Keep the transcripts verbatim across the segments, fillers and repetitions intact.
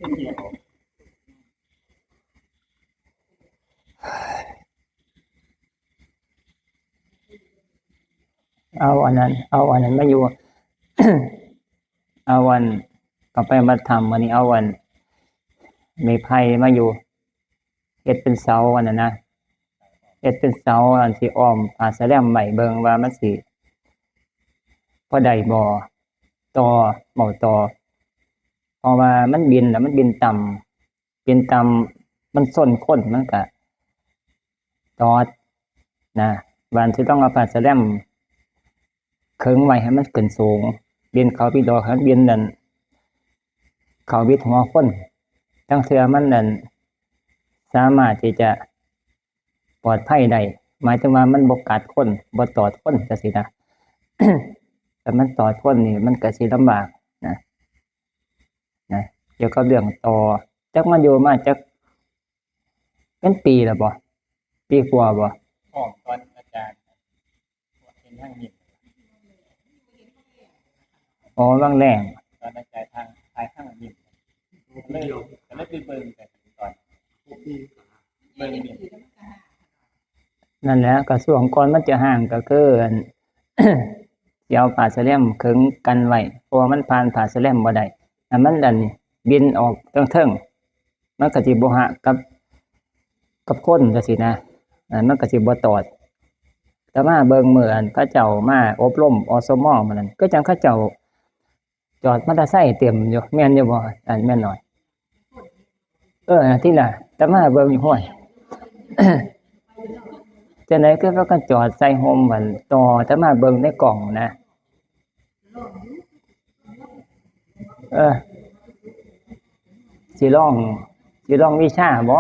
เอาอันนั้น เอาอันนั้นมาอยู่ เอาอัน ก็ไปมาทำวันนี้ เอาอัน ไม้ไผ่มาอยู่ เฮ็ดเป็นเสาอันนั้นนะ เฮ็ดเป็นเสาอันที่อ้อมผ้าสะแลมไว้ เบิ่งว่ามันสิพอได้บ่ ต่อ เว้าต่อ เพราะว่ามันบินแล้วมันบินต่ำ บินต่ำ มันชนคน มันก็ตอดนะ บาดนี้ต้องเอาผ้าสะแลมเคิงไว้ให้มันขึ้นสูง บินเข้าบินออก ให้มันบินนั่น เข้าบิดหัวคน ลางเทื่อมันนั่น สามารถที่จะปลอดภัยได้ หมายถึงว่ามันบ่กัดคน บ่ตอดคนจั่งซี้นะ แต่มันตอดคนนี่มันก็สิลำบากนะ นะ เกี่ยวกับเรื่องต่อ จักมาอยู่มาจักเป็นปีแล้วบ่ ปีกว่าบ่ อ้อมตอนอาจารย์เป็นทางนี้ อ๋อ วังแรง ตอนนั้นจ่ายทาง จ่ายทางบิน ก็เลย ก็เลยไปเบิ่งแต่ตอน เบิ่งบิน นั่นแหละ กระทรวงก่อนมันจะห่างก็คือ อัน สิเอาผ้าสะแลมเคิงกันไว้ เพราะว่ามันผ่านผ้าสะแลมบ่ได้ อันมันดันบินออกเทิงๆ มันก็สิบ่หะกับ กับคนจั่งซี้นะ อ่า มันก็สิบ่ตอด แต่มาเบิ่งมื้ออันเขาเจ้ามาอบรม อสม มื้อนั้น คือจั่งเขาเจ้าจอดมอเตอร์ไซค์เต็มอยู่ แม่นอยู่บ่ อันแม่นน้อย เออ นั่นติล่ะ แต่มาเบิ่งอยู่ ห้วย จั่งใดคือพากันจอดใส่ร่ม อันต่อ แต่มาเบิ่งในกล้องนะ เออ สิลอง สิลองวิชาบ่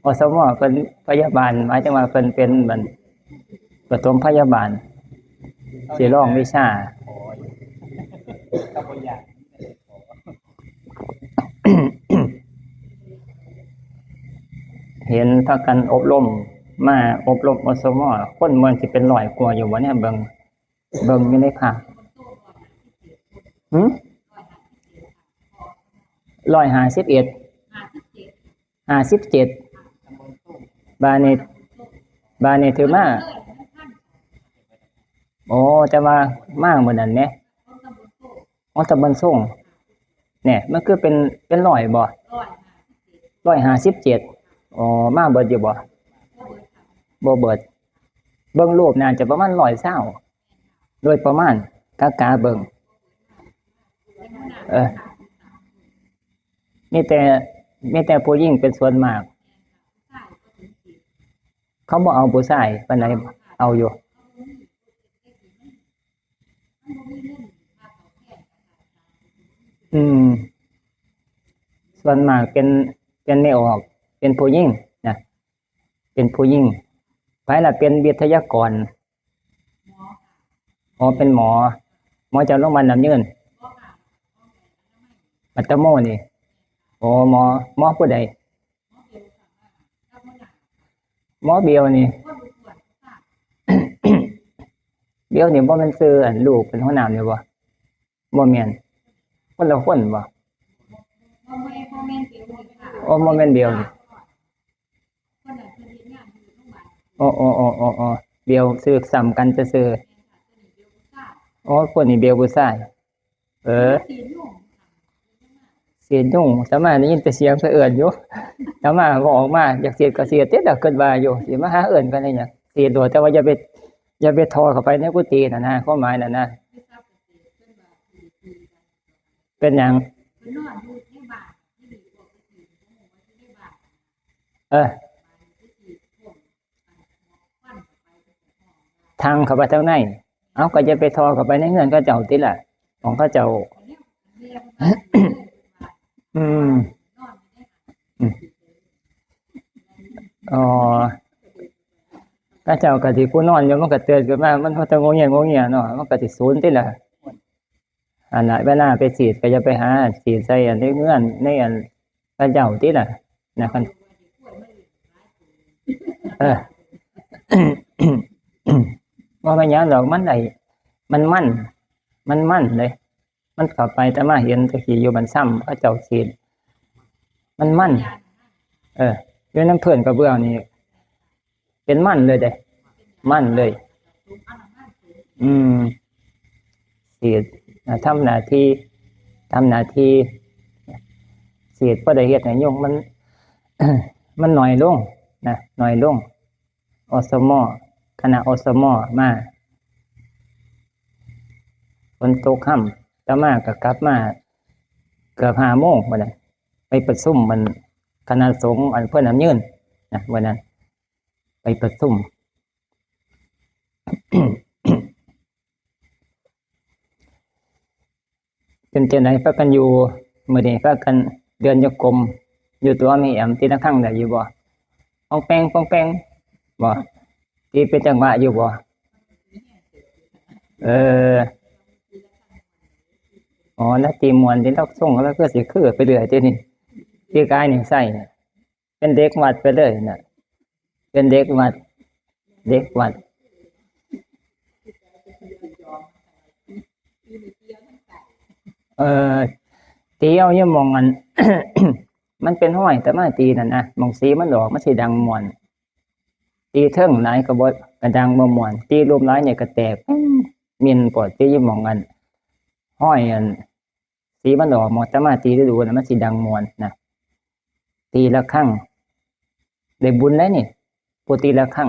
อสม เพิ่นพยาบาล หมายถึงว่าเพิ่นเป็นบัดปฐมพยาบาล สิลองวิชา เห็นพากันอบรม มาอบรม อสม คนมันสิเป็นร้อยกว่าอยู่บ่เนี่ย เบิ่ง เบิ่งอยู่ในภาพ หึ ร้อยห้าสิบเอ็ด ห้าสิบเจ็ด บาดนี้ บาดนี้ถือมา โอ้ แต่ว่ามามื้อนั้นแหม ของตำบลส่ง เนี่ย มันคือเป็น เป็นร้อยบ่ ร้อยห้าสิบเจ็ด อ๋อ มาเบิดอยู่บ่ บ่เบิด เบิ่งรูปน่าจะประมาณร้อยซาว โดยประมาณ กะกะเบิ่ง เออ มีแต่ มีแต่ผู้หญิงเป็นส่วนมาก เขาบ่เอาผู้ชายปานใด เอาอยู่ อืม ส่วนมากเป็น เป็นแม่ออก เป็นผู้หญิงนะ เป็นผู้หญิง ไผล่ะเป็นวิทยากร อ๋อ เป็นหมอ หมอจากโรงพยาบาลน้ำยืน ปัตตโมนี่ อ๋อ หมอ หมอผู้ใด หมอเบลนี่ เบลนี่บ่แม่นชื่ออันลูกเป็นหัวหน้านี่บ่ บ่แม่น คนละคนบ่ อ๋อ บ่แม่นเบลนี่ อ๋อ อ๋อ อ๋อ อ๋อ อ๋อ เบลชื่อซ้ำกันซื่อๆ อ๋อ คนนี้เบลผู้ชาย เออ สีดยุง อาตมาได้ยินแต่เสียงสะเอิ้นอยู่ อาตมาก็ออกมา อยากสีดก็สีด แต่ก็คิดว่าอยู่ สิมาหาเอิ้นกันได้หยัง สีดโลด แต่ว่าอย่าไป อย่าไปทอเข้าไปในกุฏิน่ะนะ ความหมายน่ะนะ เป็นหยัง เออ ทางเข้าไปทางใน เอา ก็จะไปทอเข้าไปในเฮือนเขาเจ้าติล่ะ ของเขาเจ้า อืม อืม อ๋อ เขาเจ้าก็สิผู้นอนอยู่ มันก็ตื่นขึ้นมา มันก็จะงวงเงียงวงเงียเนาะ มันก็สิสูนติล่ะ อันน่ะ เวลาไปสีดก็อย่าไปหาสีดใส่อันในเฮือน ในอันเขาเจ้าติล่ะ นะ คัน เออ บ่เป็นหยังดอก มันได้ มันมัน มันมันเลย มันเข้าไป อาตมาเห็นตะกี้อยู่บ้านซ้ำ เขาเจ้าสีด มันมัน เออ อยู่นำพื้นกระเบื้องนี่ เป็นมันเลยเด้ มันเลย อืม เศษ อ่า ทำหน้าที่ ทำหน้าที่ เศษบ่ได้เฮ็ดให้ยุงมัน มันน้อยลงนะ น้อยลง อสม คณะ อสม มา ฝนตกค่ำ อาตมาก็กลับมา เกือบห้าโมงบัดนั้น ไปประชุมมัน คณะสงฆ์อันเพิ่นนำยืนนะ มื้อนั้น ไปประชุม เป็นจังได๋ พากันอยู่ มื้อนี้พากันเดินจงกรม อยู่ตัวแม่แอม ตีระฆังได้อยู่บ่ ป้องแป้ง ป้องแป้ง บ่ ตีเป็นจังหวะอยู่บ่ เออ อ๋อ แล้วตีม่วน ตีลาวส่ง แล้วคือสิคือไปเรื่อย เดี๋ยวนี้ ตีกายนี่ใส่ เป็นเด็กวัดไปเลยน่ะ เป็นเด็กวัด เด็กวัด เออ ตีเอาอยู่หม่องอัน มันเป็นห้อย อาตมาตีนั่นนะ หม่องสีมันออก มันสิดังม่วน ตีเทิงหลายก็บ่ ก็ดังบ่ม่วน ตีลุ่มหลายนี่ก็แตก มินปอด ตีอยู่หม่องอัน ห้อยอัน สีมันออก หม่องอาตมาตีดูๆน่ะ มันสิดังม่วนนะ ตีระฆัง ได้บุญเลยนี่ ผู้ตีระฆัง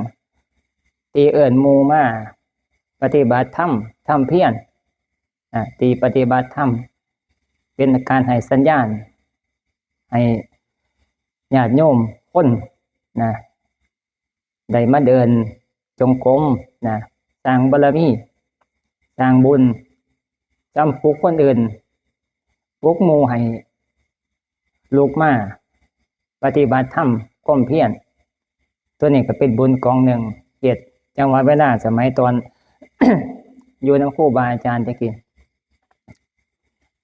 ตีเอิ้นหมู่มาปฏิบัติธรรม ทำเพียร อ่ะ ตีปฏิบัติธรรม เป็นการให้สัญญาณ ให้ญาติโยมคนนะ ได้มาเดินจงกรมนะ สร้างบารมี สร้างบุญ จำปลุกคนอื่น ปลุกหมู่ให้ลุกมาปฏิบัติธรรม ความเพียร ตัวนี้ก็เป็นบุญกองหนึ่ง เฮ็ด จังว่าเวลาสมัยตอน อยู่นำครูบาอาจารย์แต่กี้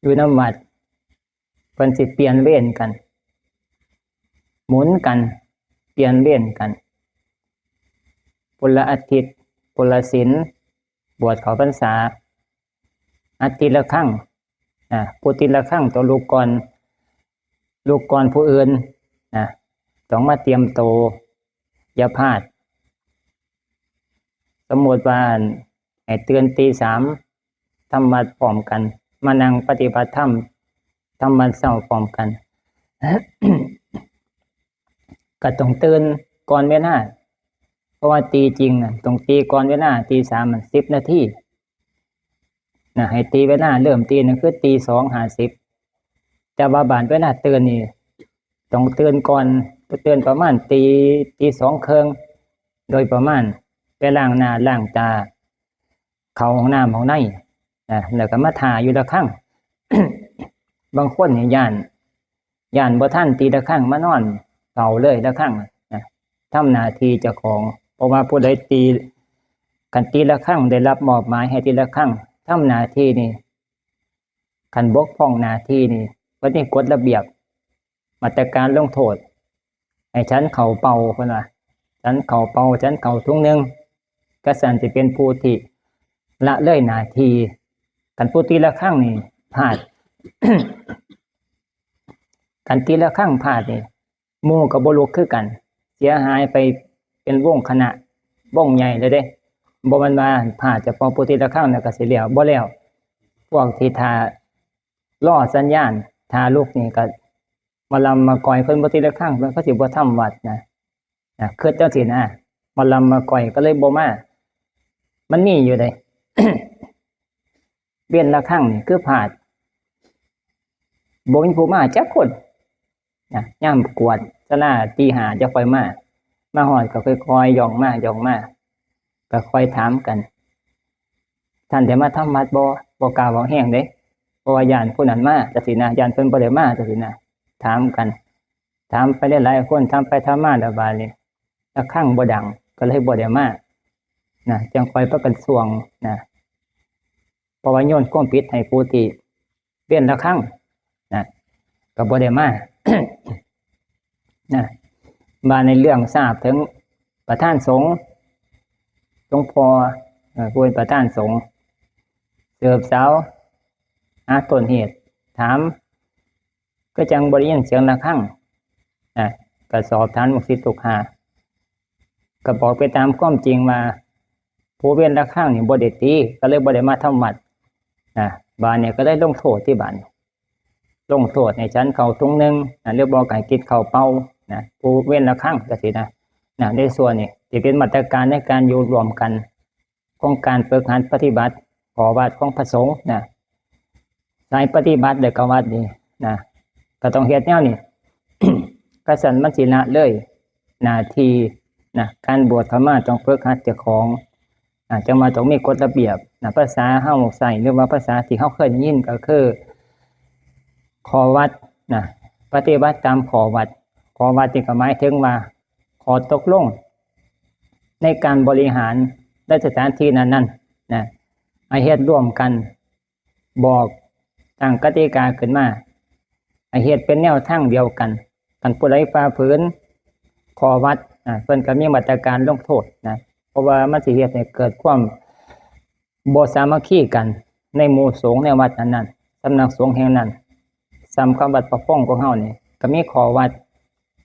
อยู่นำวัด เพิ่นสิเปลี่ยนเวรกัน หมุนกัน เปลี่ยนเวรกัน พุธละอาทิตย์ พุธละศีล บวชเข้าพรรษา อาทิตย์ละครั้ง อ่า ผู้ตีระฆังต้องลุกก่อน ลุกก่อนผู้อื่นนะ ต้องมาเตรียมตัว อย่าพลาด สมมุติว่าให้ตื่นตีสาม ทำวัดพร้อมกัน มานั่งปฏิบัติธรรม ทำวัดเช้าพร้อมกัน ก็ต้องตื่นก่อนเวลา เพราะว่าตีจริงน่ะ ต้องตีก่อนเวลา ตีสามมันสิบนาที นะ ให้ตีเวลาเริ่มตีนั่นคือตีสองห้าสิบ แต่ว่าบาดเวลาตื่นนี่ ต้องตื่นก่อน ตื่นประมาณตี ตีสองครึ่ง โดยประมาณ ไปล้างหน้าล้างตา เข้าห้องน้ำห้องใน นะ แล้วก็มาถ่าอยู่ระฆัง บางคนนี่ย้าน ย้านบ่ทันตีระฆัง มานอนเฝ้าเลยระฆังนะ ทำหน้าที่เจ้าของ เพราะว่าผู้ใดตี คันตีระฆัง ได้รับมอบหมายให้ตีระฆัง ทำหน้าที่นี่ คันบกพร่องหน้าที่นี่ เพิ่นมีกฎระเบียบ มาตรการลงโทษ ให้ฉันข้าวเปล่า เพิ่นว่า ฉันข้าวเปล่า ฉันข้าวถุงหนึ่ง กะซั้นสิเป็นผู้ที่ละเลยหน้าที่ คันผู้ตีระฆังนี่พลาด คันตีระฆังพลาดนี่ หมู่ก็บ่ลุกคือกัน เสียหายไปเป็นวงคณะ วงใหญ่เลยเด้ บ่แม่นว่าพลาดเฉพาะผู้ตีระฆังแล้วก็สิแล้ว บ่แล้ว พวกที่ท่ารอสัญญาณ ท่าลุกนี่ก็ มะลำมะกอย เพิ่นบ่ตีระฆัง เพิ่นก็สิบ่ทำวัดนะ นะ คิดจังซี่นะ มะลำมะกอยก็เลยบ่มา มันมีอยู่เด้ เว้นระฆังนี่คือพลาด บ่มีผู้มาจักคนนะ ยามกวดศาลาตีห้าจั่งค่อยมา มาฮอดก็ค่อยๆย่องมา ย่องมา ก็ค่อยถามกัน ท่านได้มาทำวัดบ่ บ่กล้าเว้าแฮงเด้ เพราะว่าย้านผู้นั้นมาจั่งซี้นะ ย้านเพิ่นบ่ได้มาจั่งซี้นะ ถามกัน ถามไปหลายๆคน ถามไปถามมาแล้วบาดนี้ ระฆังบ่ดัง ก็เลยบ่ได้มา นะ จั่งค่อยพากันส่วงนะ เพราะว่าโยนความผิดให้ผู้ที่เว้นระฆังนะ ก็บ่ได้มา นะ บาดนี้เรื่องทราบถึงประธานสงฆ์ หลวงพ่อ เอ่อ ผู้เป็นประธานสงฆ์ สืบสาวหาต้นเหตุ ถาม ก็จั่งบ่ได้ยินเสียงระฆัง นะ ก็สอบถามลูกศิษย์ลูกหา ก็บอกไปตามความจริงว่า ผู้เว้นระฆังนี่บ่ได้ตี ก็เลยบ่ได้มาทำวัดนะ บาดนี้ก็เลยลงโทษที่บาดนี้ ลงโทษให้ฉันข้าวถุงหนึ่งนะ หรือบอกให้กินข้าวเปล่านะ ผู้เว้นระฆังจังซี้นะ นะ ในส่วนนี้ที่เป็นมาตรการในการอยู่ร่วมกันของการฝึกหัดปฏิบัติข้อวัดของพระสงฆ์นะ สายปฏิบัติเด้อ ข้อวัดนี่นะ ก็ต้องเฮ็ดแนวนี้ คันซั้นมันสิละเลยหน้าที่นะ การบวชเข้ามาต้องฝึกหัดเจ้าของ อ่า จั่งว่าต้องมีกฎระเบียบนะ ภาษาเฮาใช้ หรือว่าภาษาที่เฮาเคยได้ยินก็คือ ข้อวัดนะ ปฏิบัติตามข้อวัด ข้อวัดนี่ก็หมายถึงว่า ข้อตกลง ในการบริหารในสถานที่นั้นๆนะ ให้เฮ็ดร่วมกัน บอกตั้งกติกาขึ้นมา ให้เฮ็ดเป็นแนวทางเดียวกัน คันผู้ใดฝ่าฝืนข้อวัดนะ เพิ่นก็มีมาตรการลงโทษนะ เพราะว่ามันสิเฮ็ดให้เกิดความบ่สามัคคีกันในหมู่สงฆ์ในวัดนั้นๆ สำนักสงฆ์แห่งนั้น ซ้ำกับวัดประพงของเฮานี่ ก็มีข้อวัด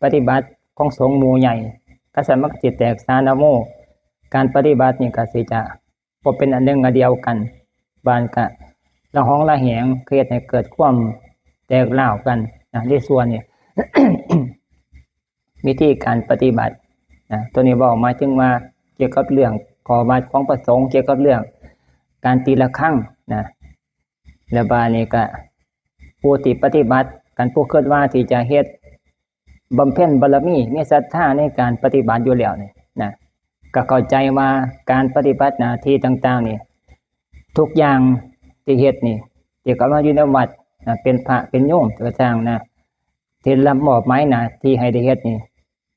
ปฏิบัติของสงฆ์หมู่ใหญ่ คันซั้นมันก็สิแตกสานะโม การปฏิบัตินี่ก็สิจะบ่เป็นอันหนึ่งอันเดียวกัน บาดนี้ก็ระหองระแหง เฮ็ดให้เกิดความแตกร้าวกันนะ ในส่วนนี้ วิธีการปฏิบัตินะ ตัวนี้เว้าหมายถึงว่าเกี่ยวกับเรื่องข้อวัดของพระสงฆ์ เกี่ยวกับเรื่องการตีระฆังนะ แล้วบาดนี้ก็ผู้ที่ปฏิบัติ คันผู้คิดว่าที่จะเฮ็ดบำเพ็ญบารมี มีศรัทธาในการปฏิบัติอยู่แล้วนี่นะ ก็เข้าใจว่าการปฏิบัติหน้าที่ต่างๆนี่ ทุกอย่างที่เฮ็ดนี่ ที่เข้ามาอยู่ในวัดนะ เป็นพระเป็นโยมก็ช่างนะ ที่รับมอบหมายหน้าที่ให้ได้เฮ็ดนี่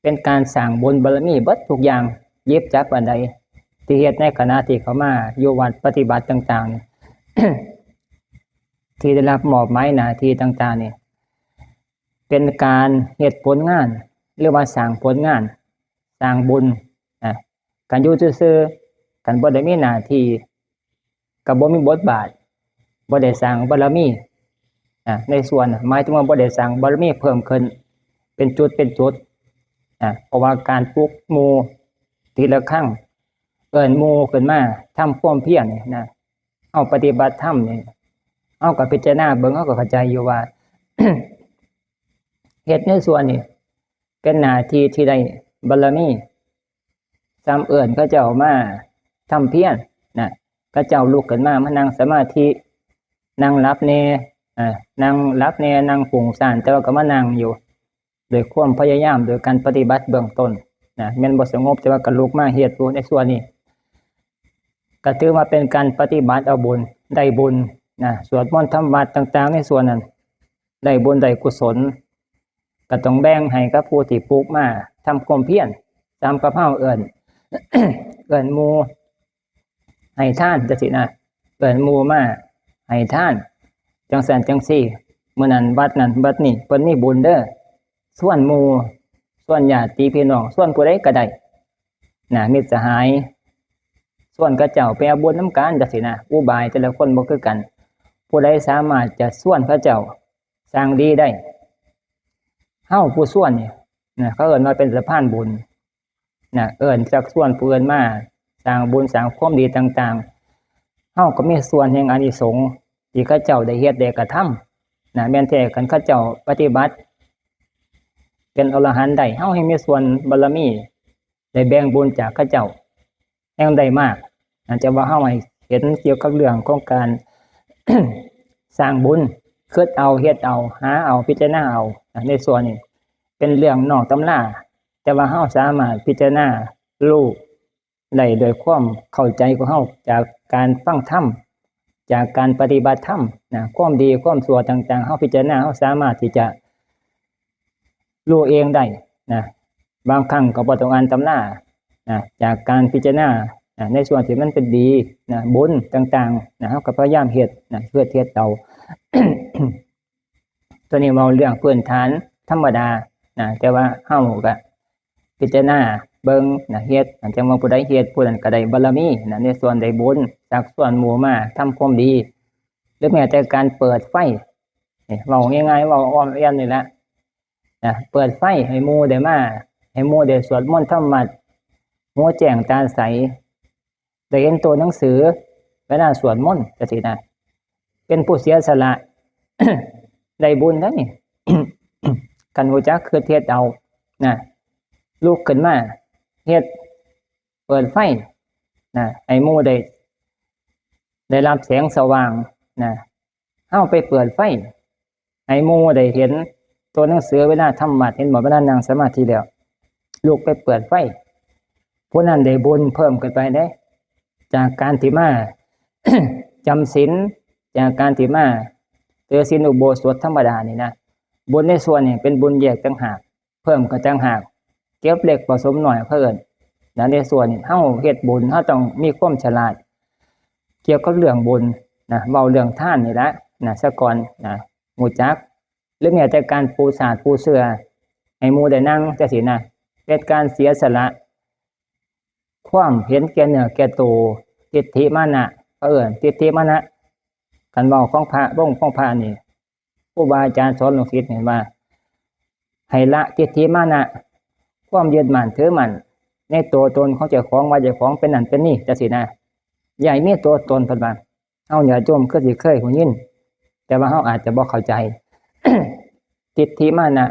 เป็นการสร้างบุญบารมีเบิดทุกอย่าง หยิบจับอันใดที่เฮ็ดในขณะที่เข้ามาอยู่วัดปฏิบัติต่างๆนี่ ที่ได้รับมอบหมายหน้าที่ต่างๆนี่ เป็นการเฮ็ดผลงาน หรือว่าสร้างผลงาน สร้างบุญนะ คันอยู่ซื่อๆ คันบ่ได้มีหน้าที่ ก็บ่มีบทบาท บ่ได้สร้างบารมีนะ ในส่วนน่ะ หมายถึงว่าบ่ได้สร้างบารมีเพิ่มขึ้น เป็นจุดเป็นจุดนะ เพราะว่าการปลุกหมู่ตีระฆัง เอิ้นหมู่ขึ้นมาทำความเพียรนี่นะ เฮาปฏิบัติธรรมนี่ เฮาก็พิจารณาเบิ่ง เฮาก็เข้าใจอยู่ว่า เฮ็ดในส่วนนี่เป็นหน้าที่ที่ได้บารมี ซ้ำเอิ้นเขาเจ้ามาทำเพียรนะ เขาเจ้าลุกขึ้นมา มานั่งสมาธิ นั่งหลับแน่ อ่า นั่งหลับแน่ นั่งฟุ้งซ่าน แต่ว่าก็มานั่งอยู่ ด้วยความพยายาม โดยการปฏิบัติเบื้องต้นนะ แม่นบ่สงบ แต่ว่าก็ลุกมาเฮ็ดอยู่ในส่วนนี้ ก็ถือว่าเป็นการปฏิบัติเอาบุญ ได้บุญนะ สวดมนต์ทำวัดต่างๆ ในส่วนนั้น ได้บุญได้กุศล ก็ต้องแบ่งให้กับผู้ที่ปลุกมาทำความเพียร ตามกับเฮาเอิ้น เอิ้นหมู่ให้ทานจังซี้นะ เอิ้นหมู่มาให้ทาน จังซั่นจังซี่ มื้อนั้นวัดนั้นวัดนี้เพิ่นมีบุญเด้อ ชวนหมู่ ชวนญาติพี่น้อง ชวนผู้ใดก็ได้นะ มิตรสหาย ชวนเขาเจ้าไปเอาบุญนำกันจังซี้นะ อุบายแต่ละคนบ่คือกัน ผู้ใดสามารถจะชวนเขาเจ้าสร้างดีได้ เฮาผู้ชวนนี่นะ เขาเอิ้นว่าเป็นสะพานบุญนะ เอิ้นชักชวนผู้อื่นมาสร้างบุญสร้างความดีต่างๆ เฮาก็มีส่วนแห่งอานิสงส์ที่เขาเจ้าได้เฮ็ดได้กระทำนะ แม่นแท้คันเขาเจ้าปฏิบัติ เป็นอรหันต์ได้ เฮาแฮ่งมีส่วนบารมี ได้แบ่งบุญจากเขาเจ้า แฮ่งได้มาก อาจจะว่าเฮาให้เห็นเกี่ยวกับเรื่องของการ สร้างบุญ คิดเอา เฮ็ดเอา หาเอา พิจารณาเอา ในส่วนนี้เป็นเรื่องนอกตำรา แต่ว่าเฮาสามารถพิจารณารู้ได้โดยความเข้าใจของเฮา จากการฟังธรรม จากการปฏิบัติธรรมนะ ความดีความชั่วต่างๆ เฮาพิจารณา เฮาสามารถที่จะรู้เองได้นะ บางครั้งก็บ่ต้องอ่านตำรานะ จากการพิจารณานะ ในส่วนที่มันเป็นดีนะ บุญต่างๆนะ เฮาก็พยายามเฮ็ดนะ เฮ็ด เฮ็ดเอา ตัวนี้เว้าเรื่องพื้นฐานธรรมดานะ แต่ว่าเฮาก็พิจารณาเบิ่งนะ เฮ็ด จั่งว่าผู้ใดเฮ็ด ผู้นั้นก็ได้บารมีนะ ในส่วนได้บุญ ชักชวนหมู่มาทำความดี หรือแม้แต่การเปิดไฟ นี่ เว้าง่ายๆ เว้าอ้อมแอ้มนี่แหละ นะ เปิดไฟให้หมู่ได้มา ให้หมู่ได้สวดมนต์ทำวัตร หัวแจ้งตาใส ได้เห็นตัวหนังสือ เวลาสวดมนต์จังซี้นะ เป็นผู้เสียสละ ได้บุญเด้อนี่ คันฮู้จักคือเฮ็ดเอานะ ลุกขึ้นมาเฮ็ด เปิดไฟนะ ให้หมู่ได้ ได้รับแสงสว่างนะ เฮาไปเปิดไฟ ให้หมู่ได้เห็นตัวหนังสือเวลาทำวัตร เห็นบ่ เวลานั่งสมาธิแล้ว ลุกไปเปิดไฟ ผู้นั้นได้บุญเพิ่มขึ้นไปเด้ จากการที่มา จำศีล จากการที่มาถือศีลอุโบสถธรรมดานี่นะ บุญในส่วนนี้เป็นบุญแยกต่างหาก เพิ่มก็ต่างหาก เก็บเล็กผสมน้อยเขาเอิ้นนะ ในส่วนนี้เฮาเฮ็ดบุญ เฮาต้องมีความฉลาด เกี่ยวกับเรื่องบุญนะ เว้าเรื่องทานนี่ละนะ ซะก่อนนะ ฮู้จัก หรือแม้แต่การปูสาดปูเสื่อ ให้หมู่ได้นั่งจังซี้นะ เป็นการเสียสละ ความเห็นแก่เนื้อแก่ตัว ทิฏฐิมานะ เขาเอิ้นทิฏฐิมานะ คันเว้าของพระ วงของพระนี่ ครูบาอาจารย์สอนลูกศิษย์เห็นว่า ให้ละทิฏฐิมานะ ความยึดมั่นถือมั่น ในตัวตนของเจ้าของ ว่าเจ้าของเป็นนั่นเป็นนี่จังซี้นะ อย่าให้มีตัวตน เพิ่นว่า เฮาญาติโยมคือสิเคยฮู้ยิน แต่ว่าเฮาอาจจะบ่เข้าใจ ทิฏฐิมานะ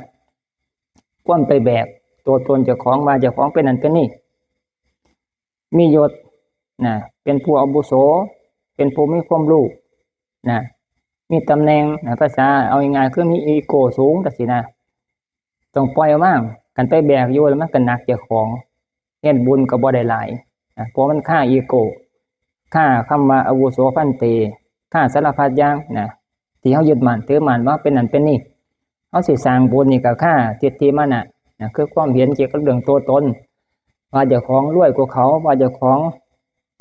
ความไปแบกตัวตนเจ้าของ ว่าเจ้าของเป็นนั่นเป็นนี่ มียศนะ เป็นผู้อาวุโส เป็นผู้มีความรู้นะ มีตำแหน่งนะ ภาษาเอาง่ายๆ คือมีอีโก้สูงจังซี้นะ ต้องปล่อยวาง คันไปแบกอยู่แล้วมันก็หนักเจ้าของ เฮ็ดบุญก็บ่ได้หลายนะ เพราะมันคาอีโก้ คาคำว่าอาวุโสพันเต คาสารพัดอย่างนะ ที่เฮายึดมั่นถือมั่นว่าเป็นนั่นเป็นนี่ เฮาสิสร้างบุญนี่ก็คาทิฏฐิมานะนะ คือความเห็นเกี่ยวกับเรื่องตัวตน ว่าเจ้าของรวยกว่าเขา ว่าเจ้าของ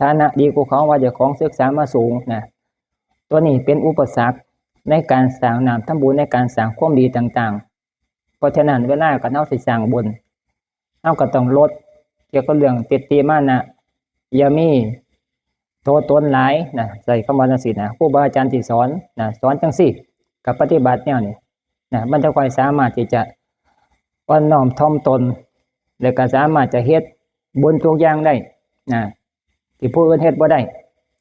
ฐานะดีกว่าเขา ว่าเจ้าของศึกษามาสูงนะ ตัวนี้เป็นอุปสรรคในการสร้างน้ำทำบุญ ในการสร้างความดีต่างๆ เพราะฉะนั้นเวลาคันเฮาสิสร้างบุญ เฮาก็ต้องลดเกี่ยวกับเรื่องทิฏฐิมานะ อย่ามีตัวตนหลายนะ ใช้คำว่าจังซี้นะ ครูบาอาจารย์ที่สอนนะ สอนจังซี้ กับปฏิบัติแนวนี้นะ มันจะค่อยสามารถที่จะอ่อนน้อมถ่อมตน แล้วก็สามารถจะเฮ็ดบุญทุกอย่างได้นะ ที่ผู้อื่นเฮ็ดบ่ได้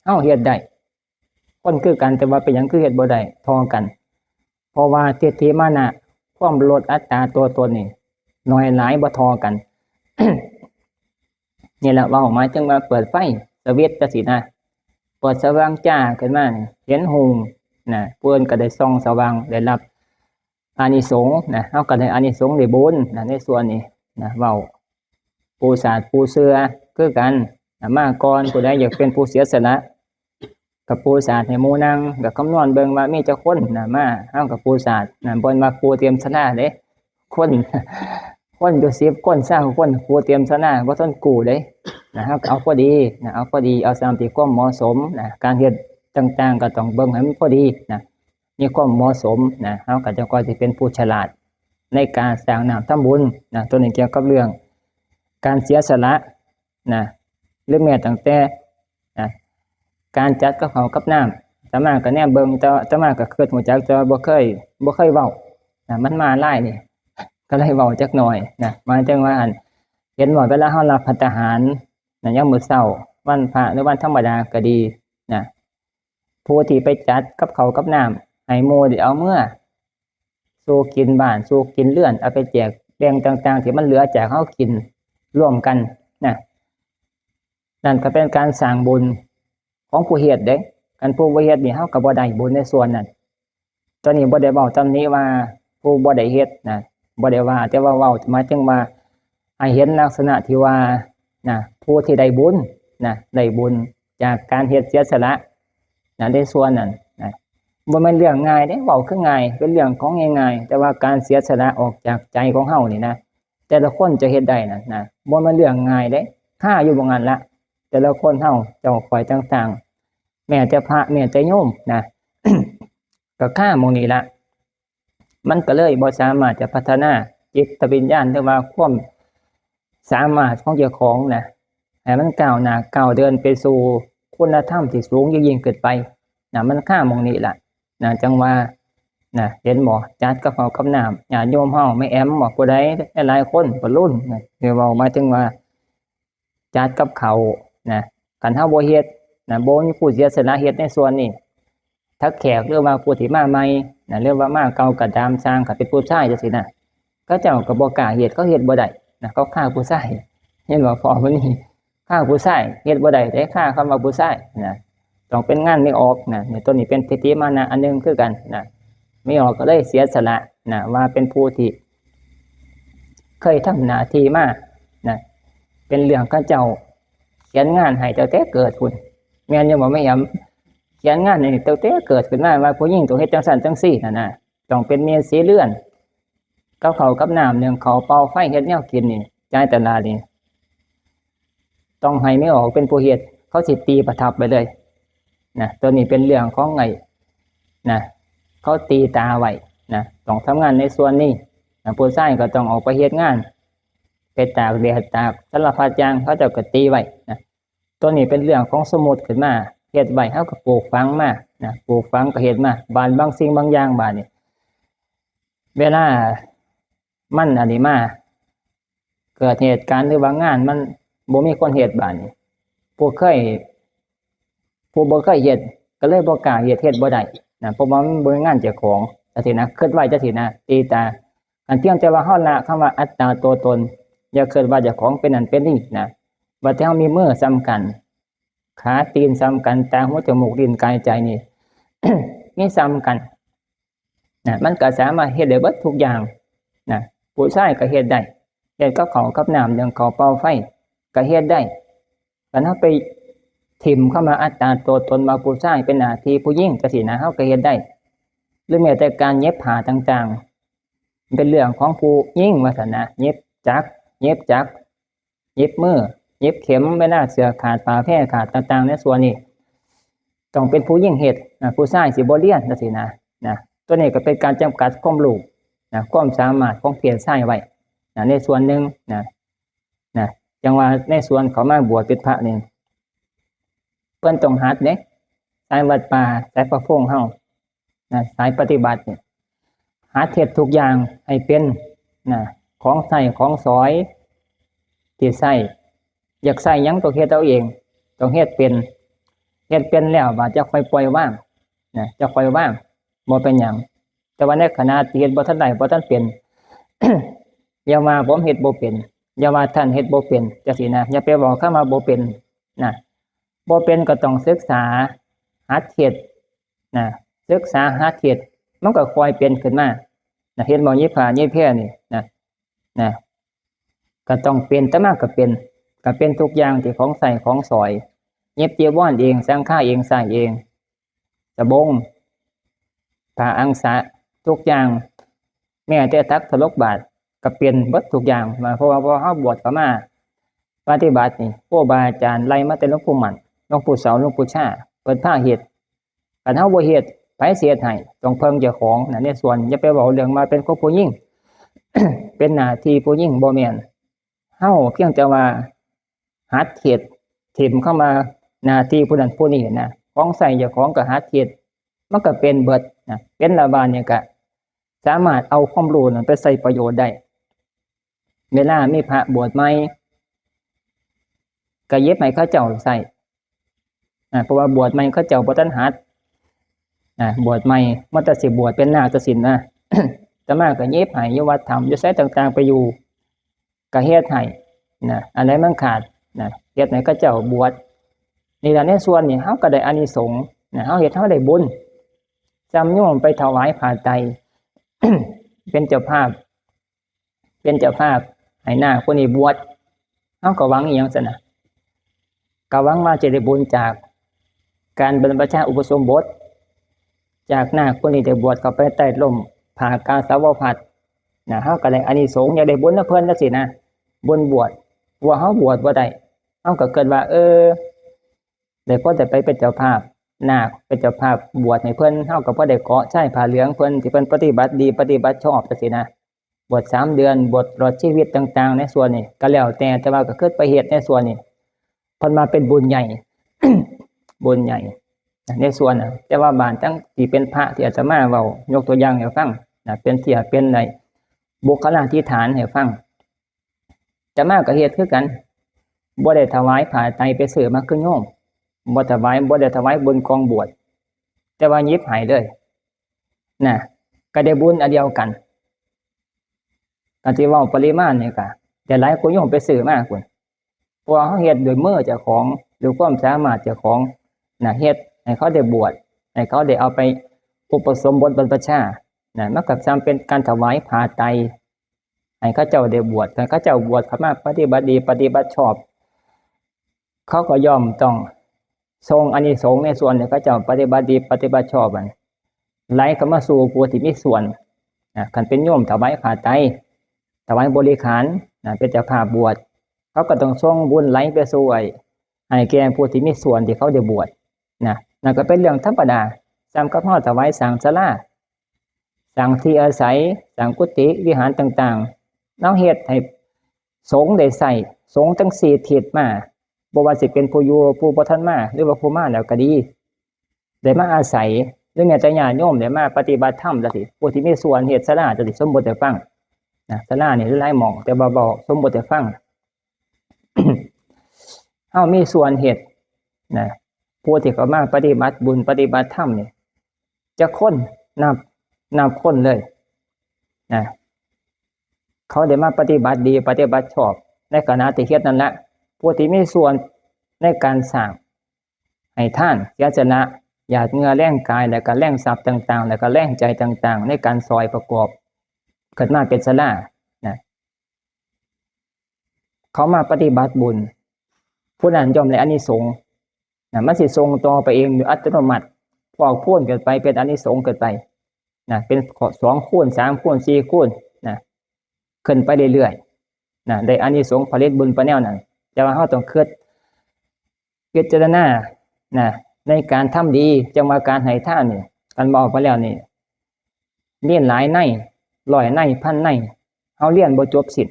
เฮาเฮ็ดได้ คนคือกัน แต่ว่าเป็นหยังคือเฮ็ดบ่ได้เท่ากัน เพราะว่าทิฏฐิมานะ ความลดอัตตาตัวตนนี่ น้อยหลายบ่เท่ากัน นี่แหละเว้าหมายถึงว่าเปิดไฟสวิตช์จังซี้นะ เปิดสว่างจ้าขึ้นมานี่ เห็นหุงนะ ผู้อื่นก็ได้ส่องสว่าง ได้รับอานิสงส์นะ เฮาก็ได้อานิสงส์ได้บุญนะ ในส่วนนี้นะ เว้าปูสาดปูเสื่อคือกันนะ มาก่อน ผู้ใดอยากเป็นผู้เสียสละ ก็ปูสาดให้หมู่นั่ง ก็คำนวณเบิ่งว่ามีจักคนนะมา เฮาก็ปูสาดนะ บ่แม่นว่าปูเต็มศาลาเด้ คน คนอยู่สิบคน ซาวคน ปูเต็มศาลา บ่ทันกู้เด้นะ เฮาก็เอาพอดีนะ เอาพอดี เอาตามที่ความเหมาะสมนะ การเฮ็ดต่างๆ ก็ต้องเบิ่งให้มันพอดีนะ มีความเหมาะสมนะ เฮาก็จะค่อยสิเป็นผู้ฉลาดในการสร้างน้ำทำบุญนะ ตัวนี้เกี่ยวกับเรื่องการเสียสละนะ หรือแม้ตั้งแต่นะ การจัดกับข้าวกับน้ำ อาตมาก็แนมเบิ่ง แต่อาตมาก็คิดฮู้จัก แต่ว่าบ่เคย บ่เคยเว้านะ มันมาหลายนี่ ก็เลยเว้าจักหน่อยนะ หมายถึงว่า อัน เห็นว่าเวลาเฮารับภัตตาหารนะ ยามมื้อเช้า วันพระหรือวันธรรมดาก็ดีนะ ผู้ที่ไปจัดกับข้าวกับน้ำให้หมู่ได้เอาเมือสู่กินบ้านสู่กินเรือน เอาไปแจกแบ่งต่างๆ ที่มันเหลือจากเฮากินร่วมกันนะ นั่นก็เป็นการสร้างบุญของผู้เฮ็ดเด้ คันผู้บ่เฮ็ดนี่ เฮาก็บ่ได้บุญในส่วนนั้น ตอนนี้บ่ได้เว้าตำหนิว่าผู้บ่ได้เฮ็ดนะ บ่ได้ว่า แต่ว่าเว้าหมายถึงว่า ให้เห็นลักษณะที่ว่านะ ผู้ที่ได้บุญนะ ได้บุญจากการเฮ็ดเสียสละนะ ในส่วนนั้นนะ บ่แม่นเรื่องง่ายเด้ เว้าคือง่าย เป็นเรื่องของง่ายๆ แต่ว่าการเสียสละออกจากใจของเฮานี่นะ แต่ละคนจะเฮ็ดได้นะ นะ บ่แม่นเรื่องง่ายเด้ คาอยู่หม่องนั้นละ แต่ละคนเฮา เจ้าข้อยต่างๆ แม้แต่พระ แม้แต่โยมนะ ก็คาหม่องนี้ละ มันก็เลยบ่สามารถจะพัฒนาจิตวิญญาณ หรือว่าความสามารถของเจ้าของนะ ให้มันก้าวหน้าก้าวเดินไปสู่คุณธรรมที่สูงยิ่งๆ ขึ้นไปนะ มันคาหม่องนี้ละนะ จั่งว่า นะ เห็นบ่ จัดกับข้าวกับน้ำ ญาติโยมเฮา แม่แอมบ่ ผู้ใดหลายๆคน บ่รุ่นนะ คือเว้าหมายถึงว่า จัดกับข้าวนะ คันเฮาบ่เฮ็ดนะ บ่มีผู้เสียสละเฮ็ดในส่วนนี้ ถ้าแขกหรือว่าผู้ที่มาใหม่นะ หรือว่ามาเก่าก็ตาม ซ่าง คันเป็นผู้ชายจังซี้นะ เขาเจ้าก็บ่กล้าเฮ็ด เขาเฮ็ดบ่ได้นะ เขาคาผู้ชาย เห็นบ่ พ่อมื้อนี้ คาผู้ชาย เฮ็ดบ่ได้เด้ คาคำว่าผู้ชายนะ ต้องเป็นงานแม่ออกนะ นี่ ตัวนี้เป็นทิฏฐิมานะอันหนึ่งคือกันนะ แม่ออกก็เลยเสียสละนะ ว่าเป็นผู้ที่ เคยทำหน้าที่มานะ เป็นเรื่องเขาเจ้าเขียนงานให้ตั้งแต่เกิดพุ้น แม่นอยู่บ่ แม่แอม เขียนงานให้ตั้งแต่เกิดขึ้นมา ว่าผู้หญิงต้องเฮ็ดจังซั่นจังซี่นั่นนะ ต้องเป็นแม่สีเรือน กับข้าวกับน้ำ นึ่งข้าว เป่าไฟ เฮ็ดแนวกินนี่ จ่ายตลาดนี่ ต้องให้แม่ออกเป็นผู้เฮ็ด เขาสิตีประทับไว้เลยนะ ตัวนี้เป็นเรื่องของไอ้นะ เขาตีตาไว้นะ ต้องทำงานในส่วนนี้นะ ผู้ชายก็ต้องออกไปเฮ็ดงาน ไปตากแดด ตากสารพัดอย่าง เขาเจ้าก็ตีไว้นะ ตัวนี้เป็นเรื่องของสมมุติขึ้นมา เฮ็ดไว้ เฮาก็ปลูกฝังมานะ ปลูกฝังก็เฮ็ดมา บาดบางสิ่งบางอย่าง บาดนี่ เวลามันอันนี้มา เกิดเหตุการณ์หรือว่างานมันบ่มีคนเฮ็ด บาดนี่ ผู้เคย ผู้บ่เคยเฮ็ดก็เลยบ่กล้าเฮ็ด เฮ็ดบ่ได้นะ เพราะว่ามันบ่แม่นงานเจ้าของจังซี้นะ คิดไว้จังซี้นะ ตีตา อันเพียงแต่ว่าเฮาละคำว่าอัตตาตัวตน อย่าคิดว่าเจ้าของเป็นนั่นเป็นนี่นะ ว่าแต่เฮามีมือส่ำกัน ขาตีนส่ำกัน ตา หู จมูก ลิ้น กาย ใจนี่ มีส่ำกันนะ มันก็สามารถเฮ็ดได้เบิดทุกอย่างนะ ผู้ชายก็เฮ็ดได้ เฮ็ดกับข้าวกับน้ำ นึ่งข้าว เป่าไฟ ก็เฮ็ดได้ คันเฮาไปถิ่มคำว่าอัตตาตัวตน ว่าผู้ชายเป็นหน้าที่ผู้หญิงจังซี้นะ เฮาก็เฮ็ดได้ หรือแม้แต่การเย็บผ้าต่างๆ เป็นเรื่องของผู้หญิงว่าซั่นนะ เย็บจักร เย็บจักร เย็บมือ เย็บเข็ม เวลาเสื้อขาด ผ้าแพร่ขาดต่างๆ ในส่วนนี้ ต้องเป็นผู้หญิงเฮ็ดนะ ผู้ชายสิบ่เรียนจังซี้นะ นะ ตัวนี้ก็เป็นการจำกัดความรู้นะ ความสามารถของเพศชายไว้นะ ในส่วนหนึ่งนะ นะ จั่งว่าในส่วนเขามาบวชเป็นพระนี่ เพิ่นต้องหัดเด้ สายวัดป่า สายพระพงษ์เฮานะ สายปฏิบัตินี่ หัดเฮ็ดทุกอย่างให้เป็นนะ ของใช้ของสอยที่ใช้ อยากใช้หยังต้องเฮ็ดเอาเอง ต้องเฮ็ดเป็น เฮ็ดเป็นแล้วบาดจั่งค่อยปล่อยวางนะ จั่งค่อยวาง บ่เป็นหยัง แต่ว่าในขณะที่เฮ็ดบ่ทันได้ บ่ทันเป็น อย่าว่าผมเฮ็ดบ่เป็น อย่าว่าท่านเฮ็ดบ่เป็นจังซี้นะ อย่าไปเว้าคำว่าบ่เป็นนะ บ่เป็นก็ต้องศึกษา หัดเฮ็ดนะ ศึกษาหัดเฮ็ด มันก็ค่อยเป็นขึ้นมานะ เห็นบ่ เย็บผ้าเย็บแพรนี่นะ นะ ก็ต้องเป็น แต่มาก็เป็น ก็เป็นทุกอย่างที่ของใช้ของสอย เย็บจีวรเอง สังฆาเอง ใช้เอง สบง ผ้าอังสะ ทุกอย่าง แม้แต่ตักถลกบาตรก็เป็นเบิดทุกอย่าง เพราะว่าพอเฮาบวชเข้ามาปฏิบัตินี่ ครูบาอาจารย์ไล่มาแต่หลวงปู่มั่น หลวงปู่เสา หลวงปู่ชา เพิ่นพาเฮ็ด คันเฮาบ่เฮ็ด ไผสิเฮ็ดให้ ต้องเพิ่งเจ้าของนะ ในส่วน อย่าไปเว้าเรื่องว่าเป็นของผู้หญิง เป็นหน้าที่ผู้หญิง บ่แม่น เฮาเพียงแต่ว่าหัดเฮ็ด ถิ่มคำว่าหน้าที่ผู้นั้นผู้นี้นะ ของใช้เจ้าของก็หัดเฮ็ด มันก็เป็นเบิดนะ เป็นแล้วบาดนี้ก็สามารถเอาความรู้นั้นไปใช้ประโยชน์ได้ เวลามีพระบวชใหม่ ก็เย็บให้เขาเจ้าใช้ อ่า เพราะว่าบวชใหม่เขาเจ้าบ่ทันหัด อ่า บวชใหม่ มันแต่สิบวชเป็นนาคจังซี้นะ อาตมาก็เย็บให้อยู่วัดถ้ำ อยู่ไสต่างๆ ไปอยู่ ก็เฮ็ดให้นะ อันใดมันขาดนะ เฮ็ดให้เขาเจ้าบวช นี่ล่ะ ในส่วนนี้เฮาก็ได้อานิสงส์นะ เฮาเฮ็ดเฮาได้บุญ ส่ำโยมไปถวายผ้าไตร เป็นเจ้าภาพ เป็นเจ้าภาพให้นาคผู้นี้บวช เฮาก็หวังอีหยังซั่นนะ ก็หวังว่าจะได้บุญจากการบรรพชาอุปสมบท จากนาคผู้นี้ได้บวชเข้าไปใต้ร่มผ้ากาสาวพัสตร์นะ เฮาก็ได้อานิสงส์ อยากได้บุญนำเพิ่นจังซี้นะ บุญบวช ว่าเฮาบวชบ่ได้ เฮาก็คิดว่า เออ ได้พอได้ไปเป็นเจ้าภาพ นาคเป็นเจ้าภาพบวชให้เพิ่น เฮาก็พอได้เกาะชายผ้าเหลืองเพิ่น ที่เพิ่นปฏิบัติดีปฏิบัติชอบจังซี้นะ บวชสามเดือน บวชตลอดชีวิตต่างๆ ในส่วนนี้ก็แล้วแต่ แต่ว่าก็คิดไปเฮ็ดในส่วนนี้ เพิ่นว่าเป็นบุญใหญ่ บุญใหญ่ ในส่วนน่ะ แต่ว่าบาดจั่งที่เป็นพระที่อาตมาเว้า ยกตัวอย่างให้ฟังนะ เป็นที่เป็นในบุคลาธิฐานให้ฟัง อาตมาก็เฮ็ดคือกัน บ่ได้ถวายผ้าไตรไปซื้อมาคือโยม บ่ถวาย บ่ได้ถวายบุญกองบวช แต่ว่าหยิบให้เลยนะ ก็ได้บุญอันเดียวกัน ก็สิเว้าปริมาณนี่ก็ได้หลายกว่าโยมไปซื้อมาพุ้น เพราะว่าเราเฮ็ดด้วยมือเจ้าของ ด้วยความสามารถเจ้าของนะ เฮ็ดให้เขาได้บวช ให้เขาได้เอาไปอุปสมบทบรรพชานะ มันก็ส่ำเป็นการถวายผ้าไตรให้เขาเจ้าได้บวช ให้เขาเจ้าบวชเข้ามาปฏิบัติดีปฏิบัติชอบ เขาก็ย่อมต้องส่งอานิสงส์ในส่วนที่เขาเจ้าปฏิบัติดีปฏิบัติชอบนั้น ไหลเข้ามาสู่ผู้ที่มีส่วนนะ คันเป็นโยมถวายผ้าไตร ถวายบริขารนะ เป็นเจ้าภาพบวช เขาก็ต้องส่งบุญไหลไปสู่ไอ้ ให้แก่ผู้ที่มีส่วนที่เขาได้บวชนะ นั่นก็เป็นเรื่องธรรมดา ส่ำกับเราถวายสร้างศาลา สร้างที่อาศัย สร้างกุฏิวิหารต่างๆ เราเฮ็ดให้สงฆ์ได้ใช้ สงฆ์ทั้งสี่ทิศมา บ่ว่าสิเป็นผู้อยู่ ผู้บ่ทันมา หรือว่าผู้มาแล้วก็ดี ได้มาอาศัย หรือแม้แต่ญาติโยมได้มาปฏิบัติธรรมจั่งซี้ ผู้ที่มีส่วนเฮ็ดศาลาจั่งซี้ สมมุติให้ฟังนะ ศาลานี่หลายหม่อง แต่ว่าเว้าสมมุติให้ฟัง เฮามีส่วนเฮ็ดนะ ผู้ที่เข้ามาปฏิบัติบุญปฏิบัติธรรมนี่ จักคน นับ นับคนเลยนะ เขาได้มาปฏิบัติดีปฏิบัติชอบ ในขณะที่เฮ็ดนั่นละ ผู้ที่มีส่วนในการสร้าง ให้ทาน เสียสละ หยาดเหงื่อแรงกาย แล้วก็แรงทรัพย์ต่างๆ แล้วก็แรงใจต่างๆ ในการซอยประกอบ เกิดมาเป็นศาลานะ เขามาปฏิบัติบุญ ผู้นั้นย่อมได้อานิสงส์นะ มันสิส่งต่อไปเองโดยอัตโนมัติ พอกพูนเกิดไป เป็นอานิสงส์เกิดไปนะ เป็นสองคูณ สามคูณ สี่คูณนะ ขึ้นไปเรื่อยๆนะ ได้อานิสงส์ผลิตบุญไปแนวนั้น แต่ว่าเราต้องคิด พิจารณานะ ในการทำดี จั่งว่าการให้ทานนี่ คันเว้าไปแล้วนี่ มีหลายใน ร้อยใน พันใน เราเรียนบ่จบสิ้น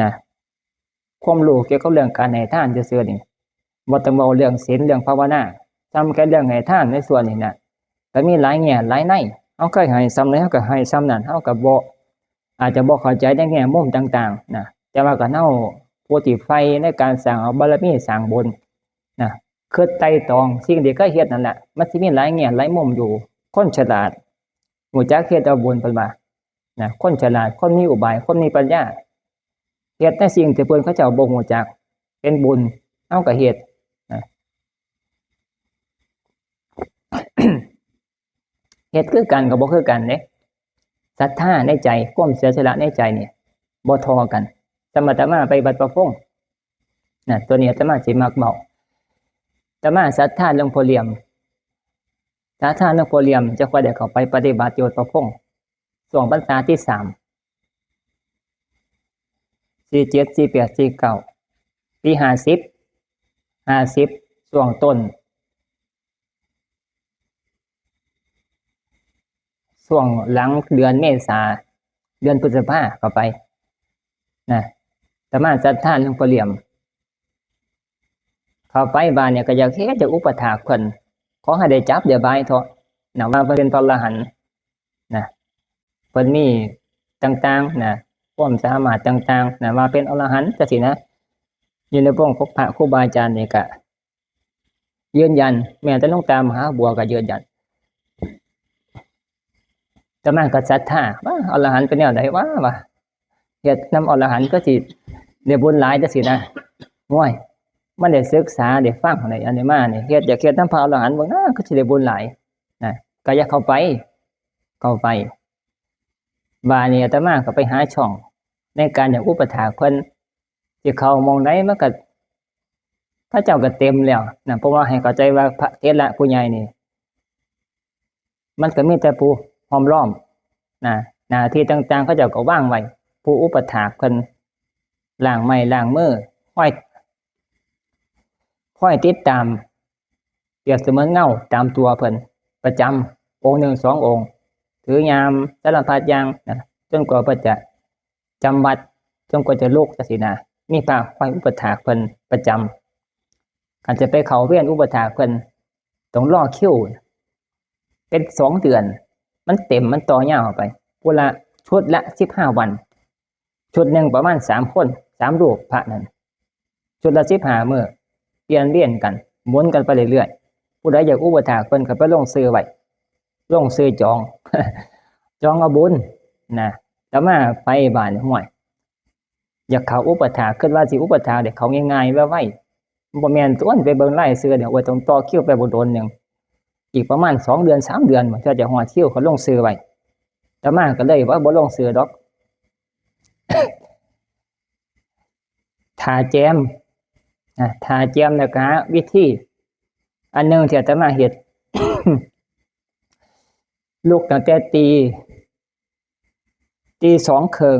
นะ ความรู้เกี่ยวกับเรื่องการให้ทานซื่อๆนี่ บ่ต้องเว้าเรื่องศีล เรื่องภาวนา ส่ำแค่เรื่องให้ทานในส่วนนี้นะ ก็มีหลายแง่หลายใน เราเคยให้ส่ำใด เราก็ให้ส่ำนั้น เราก็บ่ อาจจะบ่เข้าใจในแง่มุมต่างๆนะ แต่ว่าคันเราผู้ที่ใฝ่ในการสร้างเอาบารมีสร้างบุญนะ คิดไตร่ตรองสิ่งที่เคยเฮ็ดนั่นแหละ มันสิมีหลายแง่หลายมุมอยู่ คนฉลาด รู้จักเฮ็ดเอาบุญ เพิ่นว่านะ คนฉลาด คนมีอุบาย คนมีปัญญา เฮ็ดในสิ่งที่เพิ่นเขาเจ้าบ่รู้จัก เป็นบุญ เฮาก็เฮ็ดนะ เฮ็ดคือกันก็บ่คือกันเด้ ศรัทธาในใจ ความเสียสละในใจนี่ บ่เท่ากัน ส่ำอาตมาไปวัดประพงษ์นะ ตัวนี้อาตมาสิมักเว้า อาตมาศรัทธาหลวงพ่อเหลี่ยม ศรัทธาหลวงพ่อเหลี่ยม จั่งค่อยได้เข้าไปปฏิบัติอยู่วัดประพงษ์ ช่วงพรรษาที่สาม สี่เจ็ด สี่แปด สี่เก้า ปีห้าสิบ ห้าสิบ ช่วงต้น ช่วงหลังเดือนเมษา เดือนพฤษภาเข้าไปนะ อาตมาศรัทธาหลวงพ่อเหลี่ยม เข้าไปบาดนี่ก็อยากเฮ็ด อยากอุปถากเพิ่น ขอให้ได้จับได้บายเถาะนะ ว่าเพิ่นเป็นพระอรหันต์นะ เพิ่นมีต่างๆนะ ความสามารถต่างๆนะ ว่าเป็นอรหันต์จั่งซี้นะ อยู่ในวงของพระครูบาอาจารย์นี่ก็ยืนยัน แม้แต่หลวงตามหาบัวก็ยืนยัน อาตมาก็ศรัทธา ว่าอรหันต์เป็นแนวใดวะ ว่าเฮ็ดนำอรหันต์ก็สิได้บุญหลายจั่งซี้นะ โอ้ย มันได้ศึกษา ได้ฟัง ได้อันนี้มานี่ เฮ็ด อยากเฮ็ดนำพระอรหันต์เบิ่งนะ ก็สิได้บุญหลายนะ ก็อยากเข้าไป เข้าไป บาดนี้อาตมาก็ไปหาช่องในการอยากอุปถากเพิ่น สิเข้าหม่องใดมันก็ เขาเจ้าก็เต็มแล้วนะ เพราะว่าให้เข้าใจว่าพระเถระผู้ใหญ่นี่ มันก็มีแต่ผู้ห้อมล้อมนะ หน้าที่ต่างๆ เขาเจ้าก็วางไว้ ผู้อุปถากเพิ่น ล้างไม้ล้างมือ คอย คอยติดตาม เปรียบเสมือนเงาตามตัวเพิ่นประจำ องค์หนึ่งสององค์ ถือยามสารพัดอย่างนะ จนกว่าเพิ่นจะจำวัด จนกว่าจะลุกจั่งซี้นะ มีพระคอยอุปถากเพิ่นประจำ คันจะไปเข้าเวียนอุปถากเพิ่น ต้องรอคิว เป็นสองเดือน มันเต็ม มันต่อยาวไป พุ้นละ ชุดละสิบห้าวัน ชุดหนึ่งประมาณสามคน สามรูปพระนั่น ชุดละสิบห้ามื้อ เปลี่ยนเวียนกัน หมุนกันไปเรื่อยๆ ผู้ใดอยากอุปถากเพิ่นก็ไปลงชื่อไว้ ลงชื่อจอง จองเอาบุญนะ แต่มาไปบ้านห้วย อยากเข้าอุปถาก คิดว่าสิอุปถากได้เข้าง่ายๆ ไวๆ บ่แม่นตัวนไปเบิ่งรายชื่อเนี่ย โอ้ย ต้องต่อคิวไปบ่โดนหนึ่ง อีกประมาณสองเดือน สามเดือน มันก็จะฮอดคิวเขาลงชื่อไว้ แต่มาก็เลยว่าบ่ลงชื่อดอก ท่าแจม อ่ะ ท่าแจมแล้วก็หาวิธี อันหนึ่งที่อาตมาเฮ็ด ลุกตั้งแต่ตี ตีสองครึ่ง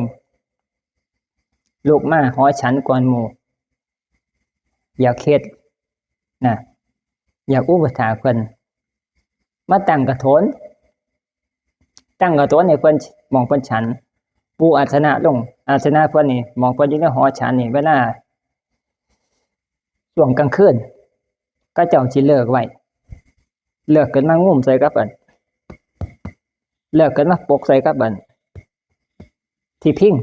ลุกมาหอฉันก่อนหมู่ อยากเฮ็ดนะ อยากอุปถากเพิ่น มาตั้งกระโถน ตั้งกระโถนให้เพิ่น หม่องเพิ่นฉัน ปูอาสนะลง อาสนะเพิ่นนี่ หม่องเพิ่นอยู่ในหอฉันนี่ เวลา ช่วงกลางคืน เขาเจ้าสิเลิกไว้ เลิกขึ้นมางุ้มใส่กับอัน เลิกขึ้นมาปกใส่กับอัน ที่พิง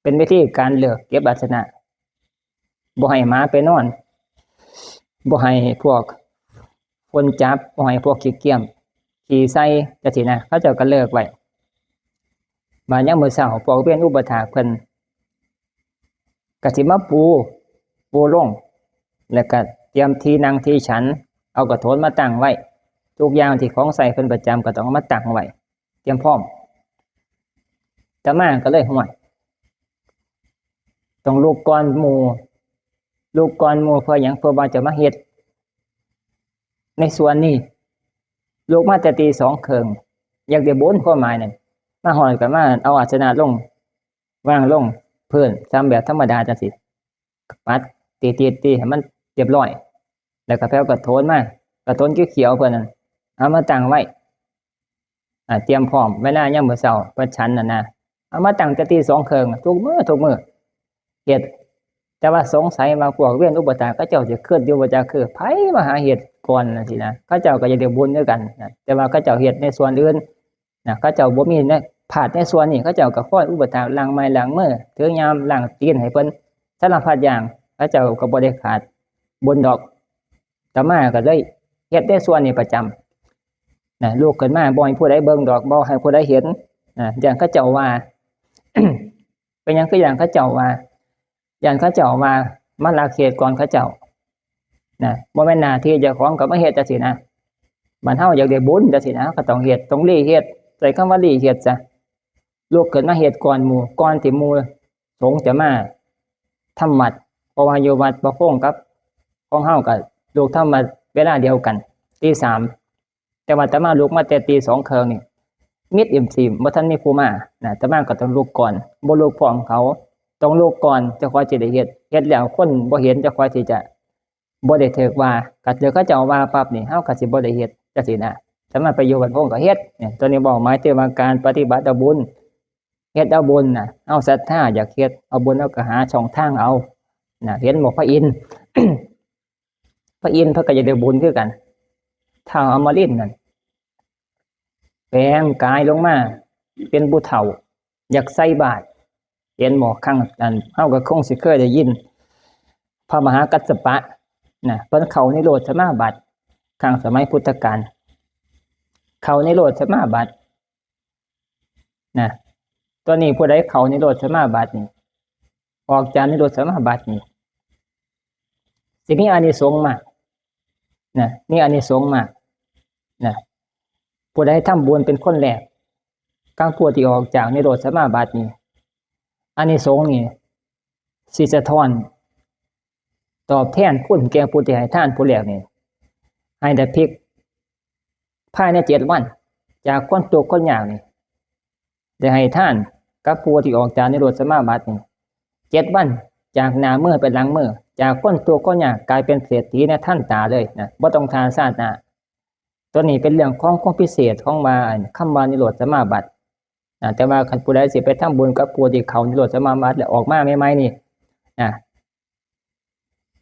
เป็นวิธีการเลิกเก็บอาสนะ บ่ให้หมาไปนอน บ่ให้พวกคนจับ บ่ให้พวกขี้เกียจ ขี้ใส่จังซี้นะ เขาเจ้าก็เลิกไว้ บาดยามมื้อเช้า พวกเวียนอุปถากเพิ่น ก็สิมาปู ปูลง แล้วก็เตรียมที่นั่งที่ฉัน เอากระโถนมาตั้งไว้ ทุกอย่างที่ของใช้เพิ่นประจำก็ต้องเอามาตั้งไว้ เตรียมพร้อม อาตมาก็เลย ห้วย ต้องลุกก่อนหมู่ ลุกก่อนหมู่เพื่อหยัง เพื่อว่าจะมาเฮ็ด ในส่วนนี้ ลุกมาแต่ตีสองครึ่ง อยากได้บุญ ความหมายนั่น มาฮอดก็มาเอาอาสนะลง วางลงพื้น ซ้ำแบบธรรมดาจังซี้ ปัด ตีๆๆ ให้มันเรียบร้อย แล้วก็ไปเอากระโถนมา กระโถนเขียวๆเพิ่นนั่น เอามาตั้งไว้ อ่า เตรียมพร้อม เวลายามมื้อเช้า เพิ่นฉันน่ะนะ เอามาตั้งแต่ตีสองครึ่ง ทุกมื้อ ทุกมื้อ เฮ็ด แต่ว่าสงสัยว่าพวกเวียนอุปถากเขาเจ้าสิคิดอยู่บ่จัก คือไผมาหาเฮ็ดก่อนจังซี้นะ เขาเจ้าก็อยากได้บุญคือกันนะ แต่ว่าเขาเจ้าเฮ็ดในส่วนอื่น นะ เขาเจ้าบ่มีนะ พลาดในส่วนนี้ เขาเจ้าก็คอยอุปถาก ล้างไม้ล้างมือ ถือยามล้างตีนให้เพิ่น สารพัดอย่าง เขาเจ้าก็บ่ได้ขาดบุญดอก อาตมาก็เลยเฮ็ดในส่วนนี้ประจำ นะ ลุกขึ้นมาบ่ให้ผู้ใดเบิ่งดอก บ่ให้ผู้ใดเห็น นะ ย้านเขาเจ้าว่า เป็นหยังคือย้านเขาเจ้าว่า ย้านเขาเจ้าว่ามาลักเฮ็ดก่อนเขาเจ้า นะ บ่แม่นหน้าที่เจ้าของก็มาเฮ็ดจังซี้นะ บัดเฮาอยากได้บุญจังซี้นะ ก็ต้องเฮ็ด ต้องรีเฮ็ด ใช้คำว่ารีเฮ็ดซะ ลุกขึ้นมาเฮ็ดก่อนหมู่ ก่อนที่หมู่สงฆ์จะมาทำวัตร เพราะว่าอยู่วัดประพงษ์กับของเฮาก็ลุกทำวัตรเวลาเดียวกัน ตีสาม แต่ว่าอาตมาลุกมาแต่ตีสองครึ่งนี่ มิดอิ่มซีม บ่ทันมีผู้มานะ อาตมาก็ต้องลุกก่อน บ่ลุกพร้อมเขา ต้องลุกก่อน จั่งค่อยสิได้เฮ็ด เฮ็ดแล้วคนบ่เห็น จั่งค่อยสิจะบ่ได้ถืกว่า ก็ถืกเขาเจ้าว่าปั๊บนี่ เฮาก็สิบ่ได้เฮ็ดจังซี้นะ อาตมาไปอยู่วัดประพงษ์ก็เฮ็ด เนี่ย ตัวนี้บอกหมายถึงว่าการปฏิบัติเอาบุญ เฮ็ดเอาบุญน่ะ เฮาศรัทธาอยากเฮ็ด เอาบุญ เฮาก็หาช่องทางเอา นะ เห็นบอกพระอินทร์ พระอินทร์เพิ่นก็อยากได้บุญคือกัน ท้าวอมรินทร์นั่น แปลงกายลงมา เป็นผู้เฒ่า อยากใส่บาตร เห็นบอก ครั้งนั้น เฮาก็คงสิเคยได้ยิน พระมหากัสสปะ นะ เพิ่นเข้านิโรธสมาบัติ ครั้งสมัยพุทธกาล เข้านิโรธสมาบัติ นะ ตอนนี้ผู้ใดเข้านิโรธสมาบัตินี่ ออกจากนิโรธสมาบัตินี่ สิมีอานิสงส์มาก นะ มีอานิสงส์มาก นะ ผู้ใดทำบุญเป็นคนแรก กับผู้ที่ออกจากนิโรธสมาบัตินี่ อานิสงส์นี่ สิสะท้อน ตอบแทนคุณแก่ผู้ที่ให้ทานผู้แรกนี่ ให้ได้พลิก ภายในเจ็ดวัน จากคนทุกข์คนยากนี่ ได้ให้ทานกับผู้ที่ออกจากนิโรธสมาบัตินี่ เจ็ดวัน จากหน้ามือเป็นหลังมือ จากคนทุกข์คนยากกลายเป็นเศรษฐีในทันตาเลยนะ บ่ต้องท่าชาติหน้า ตัวนี้เป็นเรื่องของความพิเศษของว่า คำว่านิโรธสมาบัติ นะ แต่ว่าคันผู้ใดสิไปทำบุญกับผู้ที่เข้านิโรธสมาบัติแล้วออกมาใหม่ๆนี่ นะ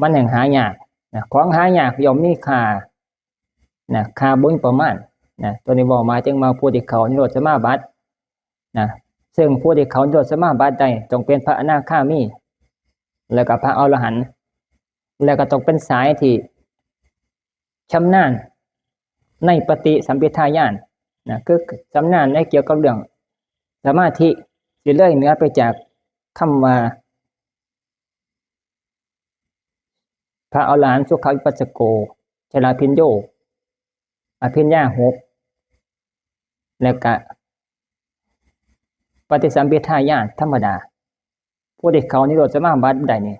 มันแฮ่งหายาก นะ ของหายากย่อมมีค่า นะ ฆ่าบ่มีประมาณนะ ตัวนี้เว้าหมายถึงว่าผู้ที่เข้านิโรธสมาบัตินะ ซึ่งผู้ที่เข้านิโรธสมาบัติได้ต้องเป็นพระอนาคามี แล้วก็พระอรหันต์ แล้วก็ต้องเป็นสายที่ชำนาญในปฏิสัมภิทาญาณนะ คือชำนาญในเกี่ยวกับเรื่องสมาธิ สิเลยเหนือไปจากคำว่า พระอรหันต์สุขวิปัสสโก ชลาภิญโญ อภิญญาหก แล้วก็ปฏิสัมภิทาญาณธรรมดา ผู้ที่เข้านิโรธสมาบัติได้นี่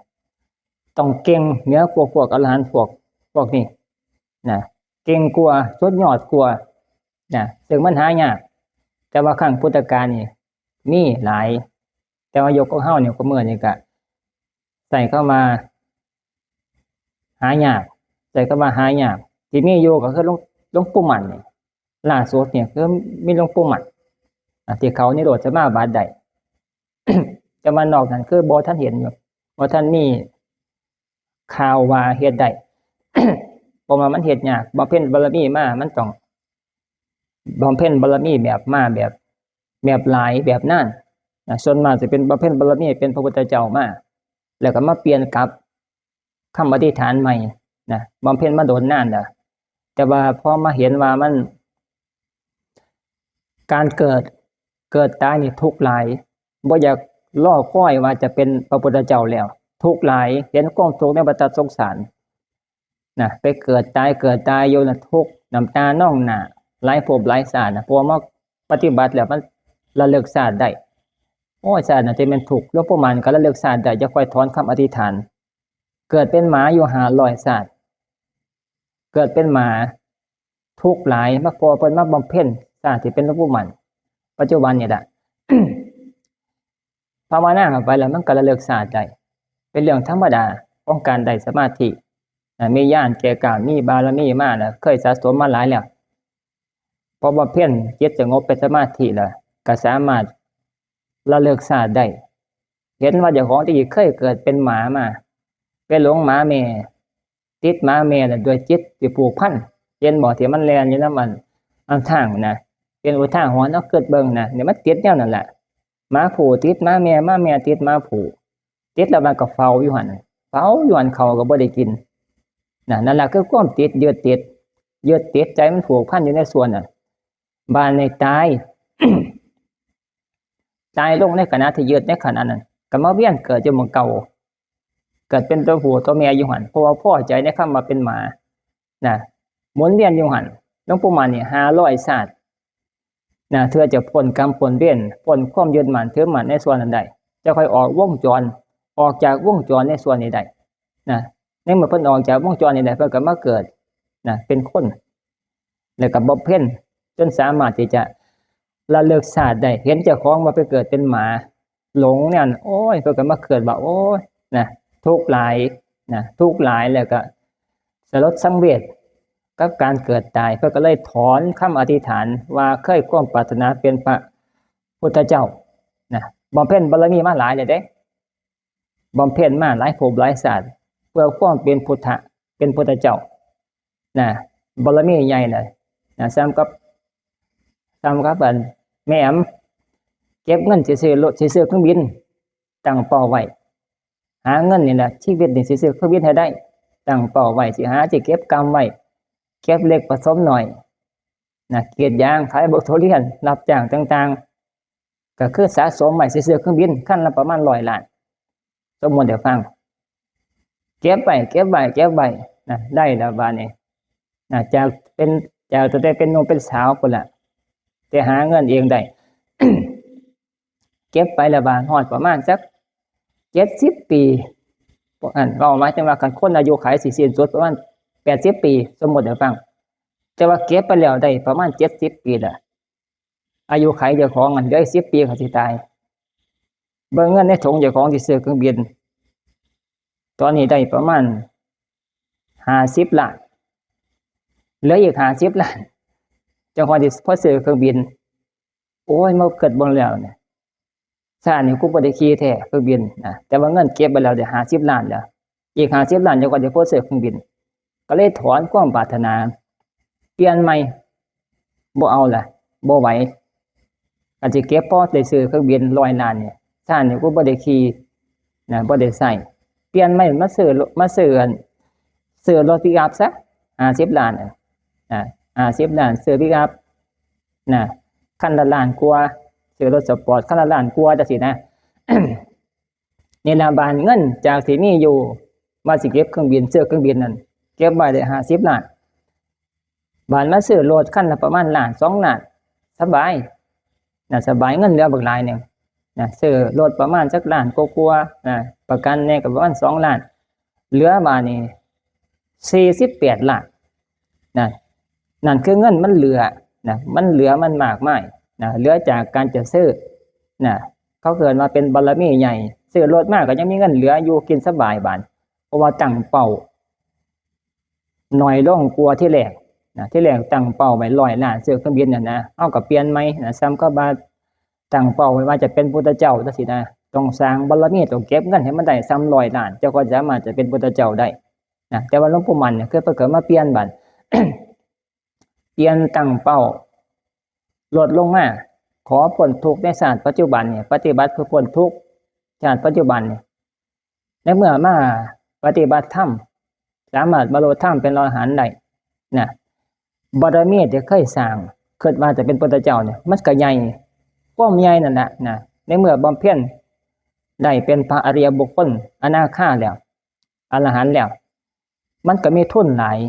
ต้องเก่งเหนือกว่าพวกอรหันต์พวก พวกนี้นะ เก่งกว่า สุดยอดกว่านะ ซึ่งมันหายาก แต่ว่าครั้งพุทธกาลนี่มีหลาย แต่ว่ายุคของเฮาเนี่ย ก็เมื่อนี่ก็ใส่เข้ามาหายาก ใส่เข้ามาหายาก ที่มีอยู่ก็คือหลวง หลวงปู่มั่นนี่ ล่าสุดเนี่ยคือมีหลวงปู่มั่นอ่ะ ที่เข้านิโรธสมาบัติได้ แต่ว่านอกนั้นคือบ่ทันเห็นอยู่ บ่ทันมีข่าวว่าเฮ็ดได้ เพราะว่ามันเฮ็ดยาก บำเพ็ญบารมีมา มันต้องบำเพ็ญบารมีแบบมาแบบ แบบหลายแบบนานนะ ส่วนมากจะเป็นบำเพ็ญบารมีเป็นพระพุทธเจ้ามา แล้วก็มาเปลี่ยนกลับคำอธิษฐานใหม่นะ บำเพ็ญมาโดนนานแล้ว แต่ว่าพอมาเห็นว่ามัน การเกิด เกิดตายนี่ทุกข์หลาย บ่อยากรอคอยว่าจะเป็นพระพุทธเจ้าแล้ว ทุกข์หลาย เห็นความทุกข์ในวัฏสงสารนะ ไปเกิดตาย เกิดตายอยู่นะ ทุกข์ น้ำตานองหน้า หลายภพหลายชาตินะ เพราะว่ามาปฏิบัติแล้วมันระลึกชาติได้ โอ้ย ชาตินั้นจะเป็นทุกข์ หลวงปู่มั่นก็ระลึกชาติได้ จะค่อยถอนคำอธิษฐาน เกิดเป็นหมาอยู่ห้าร้อยชาติ เกิดเป็นหมา ทุกข์หลาย มาพอเพิ่นมาบำเพ็ญชาติที่เป็นหลวงปู่มั่น ปัจจุบันนี่แหละ ภาวนาเข้าไปแล้วมันก็ระลึกชาติได้ เป็นเรื่องธรรมดาของการได้สมาธินะ มีญาณแก่กล้า มีบารมีมาแล้ว เคยสะสมมาหลายแล้ว พอบำเพ็ญจิตสงบเป็นสมาธิแล้ว ก็สามารถระลึกชาติได้ เห็นว่าเจ้าของที่เคยเกิดเป็นหมามา ไปหลงหมาแม่ ติดหมาแม่น่ะด้วยจิตที่ผูกพัน เห็นบ่ ที่มันแล่นอยู่นำอัน อันทางนะ เป็นอุทาหรณ์เอาคิดเบิ่งนะ เนี่ยมันติดแนวนั้นแหละ หมาผู้ติดหมาแม่ หมาแม่ติดหมาผู้ ติดแล้วมันก็เฝ้าอยู่หั่น เฝ้าอยู่หั่น ข้าวก็บ่ได้กินนะ นั่นล่ะคือความติด ยึดติด ยึดติด ใจมันผูกพันอยู่ในส่วนน่ะ บาดนี้ตาย ตายลงในขณะที่ยึดในขณะนั้น ก็มาเวียนเกิดอยู่หม่องเก่า เกิดเป็นตัวผู้ตัวแม่อยู่หั่น เพราะว่าพอใจในคำว่าเป็นหมานะ หมุนเวียนอยู่หั่น หลวงปู่มั่นนี่ห้าร้อยชาตินะ เทื่อจะพ้นกรรมพ้นเวร พ้นความยึดมั่นถือมั่นในส่วนนั้นได้ จะค่อยออกวงจร ออกจากวงจรในส่วนนี้ได้นะ ในเมื่อเพิ่นออกจากวงจรนี้ได้ เพิ่นก็มาเกิดนะ เป็นคน แล้วก็บำเพ็ญจนสามารถที่จะระลึกชาติได้ เห็นเจ้าของว่าไปเกิดเป็นหมา หลงเนี่ย โอ้ย เพิ่นก็มาคิดว่า โอ้ย นะ ทุกข์หลาย นะ ทุกข์หลาย แล้วก็สลดสังเวชกับการเกิดตาย เพิ่นก็เลยถอนคำอธิษฐานว่าเคยความปรารถนาเป็นพระพุทธเจ้า นะ บำเพ็ญบารมีมาหลายแล้วเด้ บำเพ็ญมาหลายภพหลายชาติ เพื่อความเป็นพุทธะ เป็นพุทธเจ้า นะ บารมีใหญ่เลย นะ ส่ำกับ ส่ำกับอันแม่แอม เก็บเงินสิซื้อรถ สิซื้อเครื่องบิน ตั้งเป้าไว้ หาเงินนี่แหละ ชีวิตนี่สิซื้อเครื่องบินให้ได้ ตั้งเป้าไว้ สิหา สิเก็บกำไว้ เก็บเล็กผสมน้อย นะ กรีดยาง ขายบักทุเรียน รับจ้างต่างๆ ก็คือสะสมไว้ สิซื้อเครื่องบินคันละประมาณร้อยล้าน สมมุติให้ฟัง เก็บไว้ เก็บไว้ เก็บไว้ นะ ได้แล้วบาดนี้ นะ จากเป็น จากตั้งแต่เป็นหนุ่มเป็นสาวพุ้นล่ะ แต่หาเงินเองได้ เก็บไปแล้วบาดฮอดประมาณสักเจ็ดสิบปี พวกนั้นเว้าหมายถึงว่าคันคนอายุขัยสิสิ้นสุดประมาณแปดสิบปี สมมุติให้ฟัง แต่ว่าเก็บไปแล้วได้ประมาณเจ็ดสิบปีแล้ว อายุขัยเจ้าของอันเหลืออีกสิบปีก็สิตาย เบิ่งเงินในถุงเจ้าของที่ซื้อเครื่องบิน ตอนนี้ได้ประมาณห้าสิบล้าน เหลืออีกห้าสิบล้าน เจ้าของที่พอซื้อเครื่องบิน โอ้ย มาคิดเบิ่งแล้วเนี่ย ชาตินี้กูบ่ได้ขี่แท้เครื่องบินนะ แต่ว่าเงินเก็บไว้แล้วได้ห้าสิบล้านแล้ว อีกห้าสิบล้านเจ้าของจะพอซื้อเครื่องบิน ก็เลยถอนความปรารถนา เปลี่ยนใหม่ บ่เอาละ บ่ไหว ก็สิเก็บพอได้ซื้อเครื่องบินร้อยล้านเนี่ย ซ่านนี่กูบ่ได้ขี่นะ บ่ได้ใช้ เปลี่ยนใหม่ มาซื้อ มาซื้ออัน ซื้อรถปิกอัพซะ ห้าสิบล้าน อ่ะ นะ ห้าสิบล้าน ซื้อปิกอัพ นะ คันละล้านกว่า ซื้อรถสปอร์ต คันละล้านกว่าจังซี้นะ นี่ล่ะ บาดเงินจากที่มีอยู่ ว่าสิเก็บเครื่องบิน ซื้อเครื่องบินนั่น เก็บไว้ได้ ห้าสิบล้าน บาดมาซื้อรถคันละประมาณล้าน สองล้าน สบาย นะ สบาย เงินเหลือบักหลายหนึ่ง นะ ซื้อรถประมาณจักล้านกว่าๆ นะ ประกันแหน่ก็ประมาณ สองล้าน เหลือบาดนี้ สี่สิบแปดล้าน นะ นั่นคือเงินมันเหลือ นะ มันเหลือมันมากมาย นะ เหลือจากการจะซื้อ นะ เขาเอิ้นว่าเป็นบารมีใหญ่ ซื้อรถมาก็ยังมีเงินเหลืออยู่ กินสบายบาด เพราะว่าตั้งเป้าน้อยลงกว่าที่แรก นะ ที่แรกตั้งเป้าไว้ร้อยล้าน ซื้อเครื่องบินน่ะนะ เฮาก็เปลี่ยนใหม่นะ ส่ำกับว่าตั้งเป้าไว้ว่าจะเป็นพุทธเจ้าจังซี้นะ ต้องสร้างบารมี ต้องเก็บเงินให้มันได้ส่ำร้อยล้าน เจ้าก็สามารถจะเป็นพุทธเจ้าได้นะ แต่ว่าหลวงปู่มั่นเนี่ย คือเพิ่นก็มาเปลี่ยนบาด เปลี่ยนตั้งเป้าลดลงมา ขอพ้นทุกข์ในชาติปัจจุบันเนี่ย ปฏิบัติเพื่อพ้นทุกข์ชาติปัจจุบันเนี่ย ในเมื่อมาปฏิบัติธรรม สามารถบรรลุธรรมเป็นอรหันต์ได้นะ บารมีที่เคยสร้าง คิดว่าจะเป็นพุทธเจ้าเนี่ย มันก็ใหญ่ ความใหญ่นั่นแหละนะ ในเมื่อบำเพ็ญได้เป็นพระอริยบุคคล อนาคาแล้ว อรหันต์แล้ว มันก็มีทุนหลาย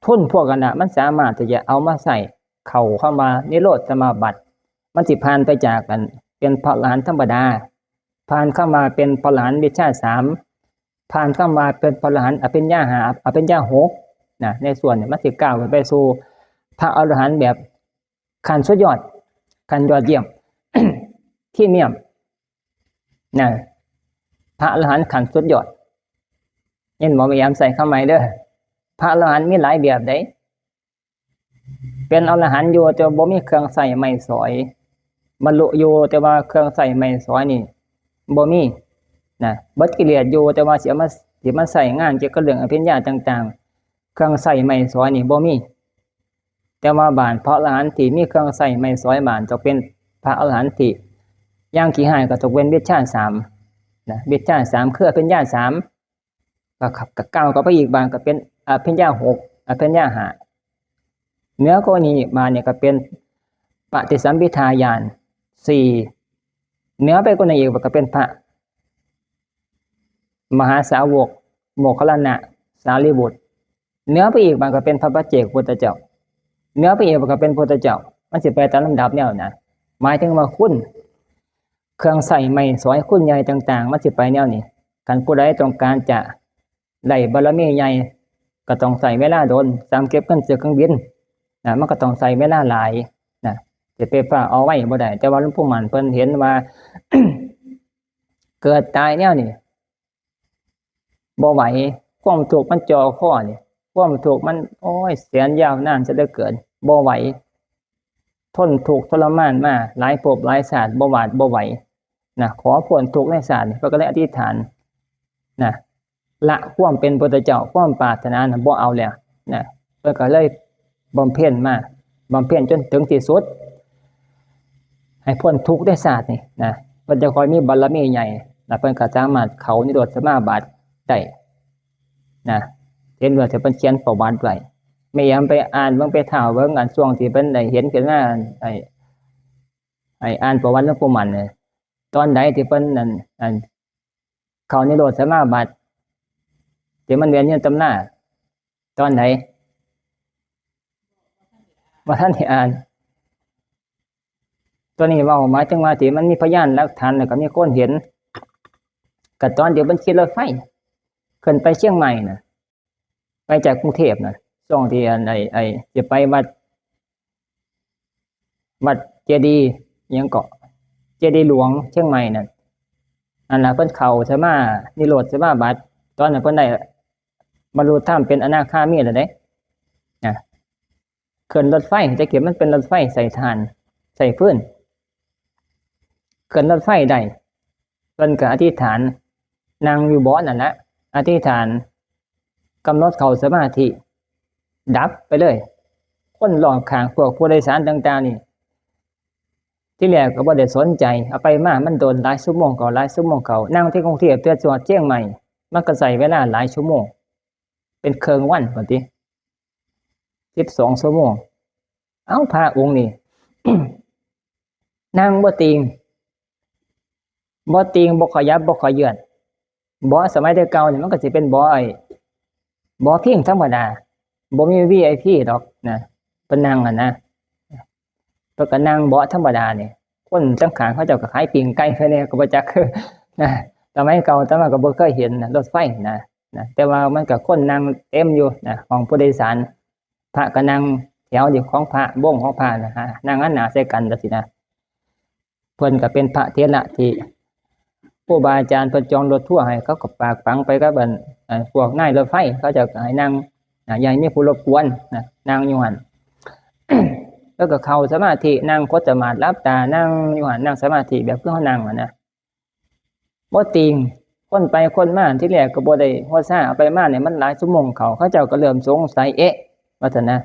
ทุนพวกนั้นน่ะ มันสามารถที่จะเอามาใช้เข้าคำว่านิโรธสมาบัติ มันสิผ่านไปจากอันเป็นพระอรหันต์ธรรมดา ผ่านคำว่าเป็นพระอรหันต์วิชชาสาม ผ่านคำว่าเป็นพระอรหันต์อภิญญาห้า อภิญญาหกนะ ในส่วนเนี่ยมันสิก้าวขึ้นไปสู่พระอรหันต์แบบขั้นสุดยอด ขั้นยอดเยี่ยม พรีเมียมนะ พระอรหันต์ขั้นสุดยอด เห็นบ่ พยายามใส่คำใหม่เด้อ พระอรหันต์มีหลายแบบเด้ เป็นอรหันต์อยู่แต่บ่มีเครื่องใช้ไม้สอย บรรลุอยู่แต่ว่าเครื่องใช้ไม้สอยนี่บ่มีนะ เบิดกิเลสอยู่แต่ว่าสิเอามา สิมาใช้งานเกี่ยวกับเรื่องอภิญญาต่างๆ เครื่องใช้ไม้สอยนี่บ่มี แต่ว่าบาดพระอรหันต์ที่มีเครื่องใช้ไม้สอยบาดต้องเป็นพระอรหันต์ที่อย่างขี้ฮ้ายก็ต้องเป็นวิชชาสามนะ วิชชาสามคืออภิญญาสาม ก็ ก็ก้าวเข้าไปอีกบาดก็เป็นอภิญญาหก อภิญญาห้า เหนือกว่านี้มาเนี่ยก็เป็นปฏิสัมภิทาญาณสี่ เหนือไปกว่านี้อีกก็เป็นพระมหาสาวกโมคคัลลานะ สารีบุตร เหนือไปอีกบาดก็เป็นพระปัจเจกพุทธเจ้า เหนือไปอีกบาดก็เป็นพุทธเจ้า มันสิไปตามลำดับแนวนะ หมายถึงว่าคุณ เครื่องใช้ไม้สอยคุณใหญ่ต่างๆ มันสิไปแนวนี้ คันผู้ใดต้องการจะได้บารมีใหญ่ ก็ต้องใช้เวลาโดน ส่ำเก็บเงินซื้อเครื่องบินนะ มันก็ต้องใช้เวลาหลายนะ จะไปฟ้าวเอาไวบ่ได้ แต่ว่าหลวงปู่มั่นเพิ่นเห็นว่า เกิดตายแนวนี้ บ่ไหว ความทุกข์มันจ่อคอนี่ ความทุกข์มัน โอ้ย แสนยาวนานซะเหลือเกิน บ่ไหว ทนทุกข์ทรมานมาหลายภพหลายชาติ บ่หวาดบ่ไหวนะ ขอพ้นทุกข์ในชาตินี้ เพิ่นก็เลยอธิษฐานนะ ละความเป็นพุทธเจ้า ความปรารถนาน่ะบ่เอาแล้วนะ เพิ่นก็เลยบำเพ็ญมา บำเพ็ญจนถึงที่สุด ให้พ้นทุกข์ในชาตินี้นะ เพิ่นจะค่อยมีบารมีใหญ่ แล้วเพิ่นก็สามารถเข้านิโรธสมาบัติได้นะ เห็นว่าที่เพิ่นเขียนประวัติไว้ แม่แอมไปอ่านเบิ่ง ไปท้าวเบิ่ง อันช่วงที่เพิ่นได้เห็นขึ้นมา ไอ้ ไอ้อ่านประวัติหลวงปู่มั่นเนี่ย ตอนใดที่เพิ่นนั่น อัน เข้านิโรธสมาบัติ ที่มันเรียนอยู่ตำรา ตอนใด บ่ทันได้อ่าน ตัวนี้เว้าหมายถึงว่าที่มันมีพยานหลักฐาน แล้วก็มีคนเห็น ก็ตอนที่เพิ่นขี่รถไฟ ขึ้นไปเชียงใหม่น่ะ ไปจากกรุงเทพฯน่ะ ช่วงที่อัน ไอ้ ไอ้ จะไปวัด วัดเจดีย์ อิหยังเกาะ เจดีย์หลวงเชียงใหม่นั่น อันน่ะเพิ่นเข้าสมา นิโรธสมาบัติ ตอนนั้นเพิ่นได้บรรลุธรรมเป็นอนาคามีแล้วเด้ นะ ขึ้นรถไฟ แต่กี้มันเป็นรถไฟใส่ถ่าน ใส่ฟืน ขึ้นรถไฟได้ เพิ่นก็อธิษฐาน นั่งอยู่เบาะนั่นแหละ อธิษฐาน กำหนดเข้าสมาธิ ดับไปเลย คนรอบข้างพวกผู้โดยสารต่างๆนี่ ที่แรกก็บ่ได้สนใจ เอาไปมามันโดนหลายชั่วโมงเข้า หลายชั่วโมงเข้า นั่งที่กรุงเทพฯเทื่อจอดเชียงใหม่ มันก็ใช้เวลาหลายชั่วโมง เป็นเคิ่งวันพุ้นติ สิบสองชั่วโมง เอ้า พระองค์นี่ นั่งบ่ติ่ง บ่ติ่ง บ่ขยับ บ่ขยื่น เบาะสมัยแต่เก่านี่มันก็สิเป็นเบาะไอ้ เบาะพิงธรรมดา บ่มี วี ไอ พี ดอกนะ เพิ่นนั่งหั่นนะ เพิ่นก็นั่งเบาะธรรมดานี่ คนข้างๆเขาเจ้าก็ขายปิ้งไก่ไปแหน่ก็บ่จัก นะ สมัยเก่าอาตมาก็บ่เคยเห็นนะ รถไฟนะ นะ แต่ว่ามันก็คนนั่งเต็มอยู่นะ ห้องผู้โดยสาร พระก็นั่งแถวอยู่ของพระ วงของพระนะฮะ นั่งหันหน้าใส่กันจั่งซี้นะ เพิ่นก็เป็นพระเถระที่ครูบาอาจารย์เพิ่นจองรถทัวร์ให้ เขาก็ฝากฝังไปกับอัน อันพวกนายรถไฟ เขาเจ้าก็ให้นั่งนะ อย่าให้มีผู้รบกวนนะ นั่งอยู่หั่น แล้วก็เข้าสมาธิ นั่งขัดสมาธิ หลับตา นั่งอยู่หั่น นั่งสมาธิแบบคือเฮานั่งหั่นนะ บ่ติ่ง คนไปคนมา ที่แรกก็บ่ได้หัวซา เอาไปมาเนี่ยมันหลายชั่วโมงเข้า เขาเจ้าก็เริ่มสงสัย เอ๊ะ ว่าซั่นนะ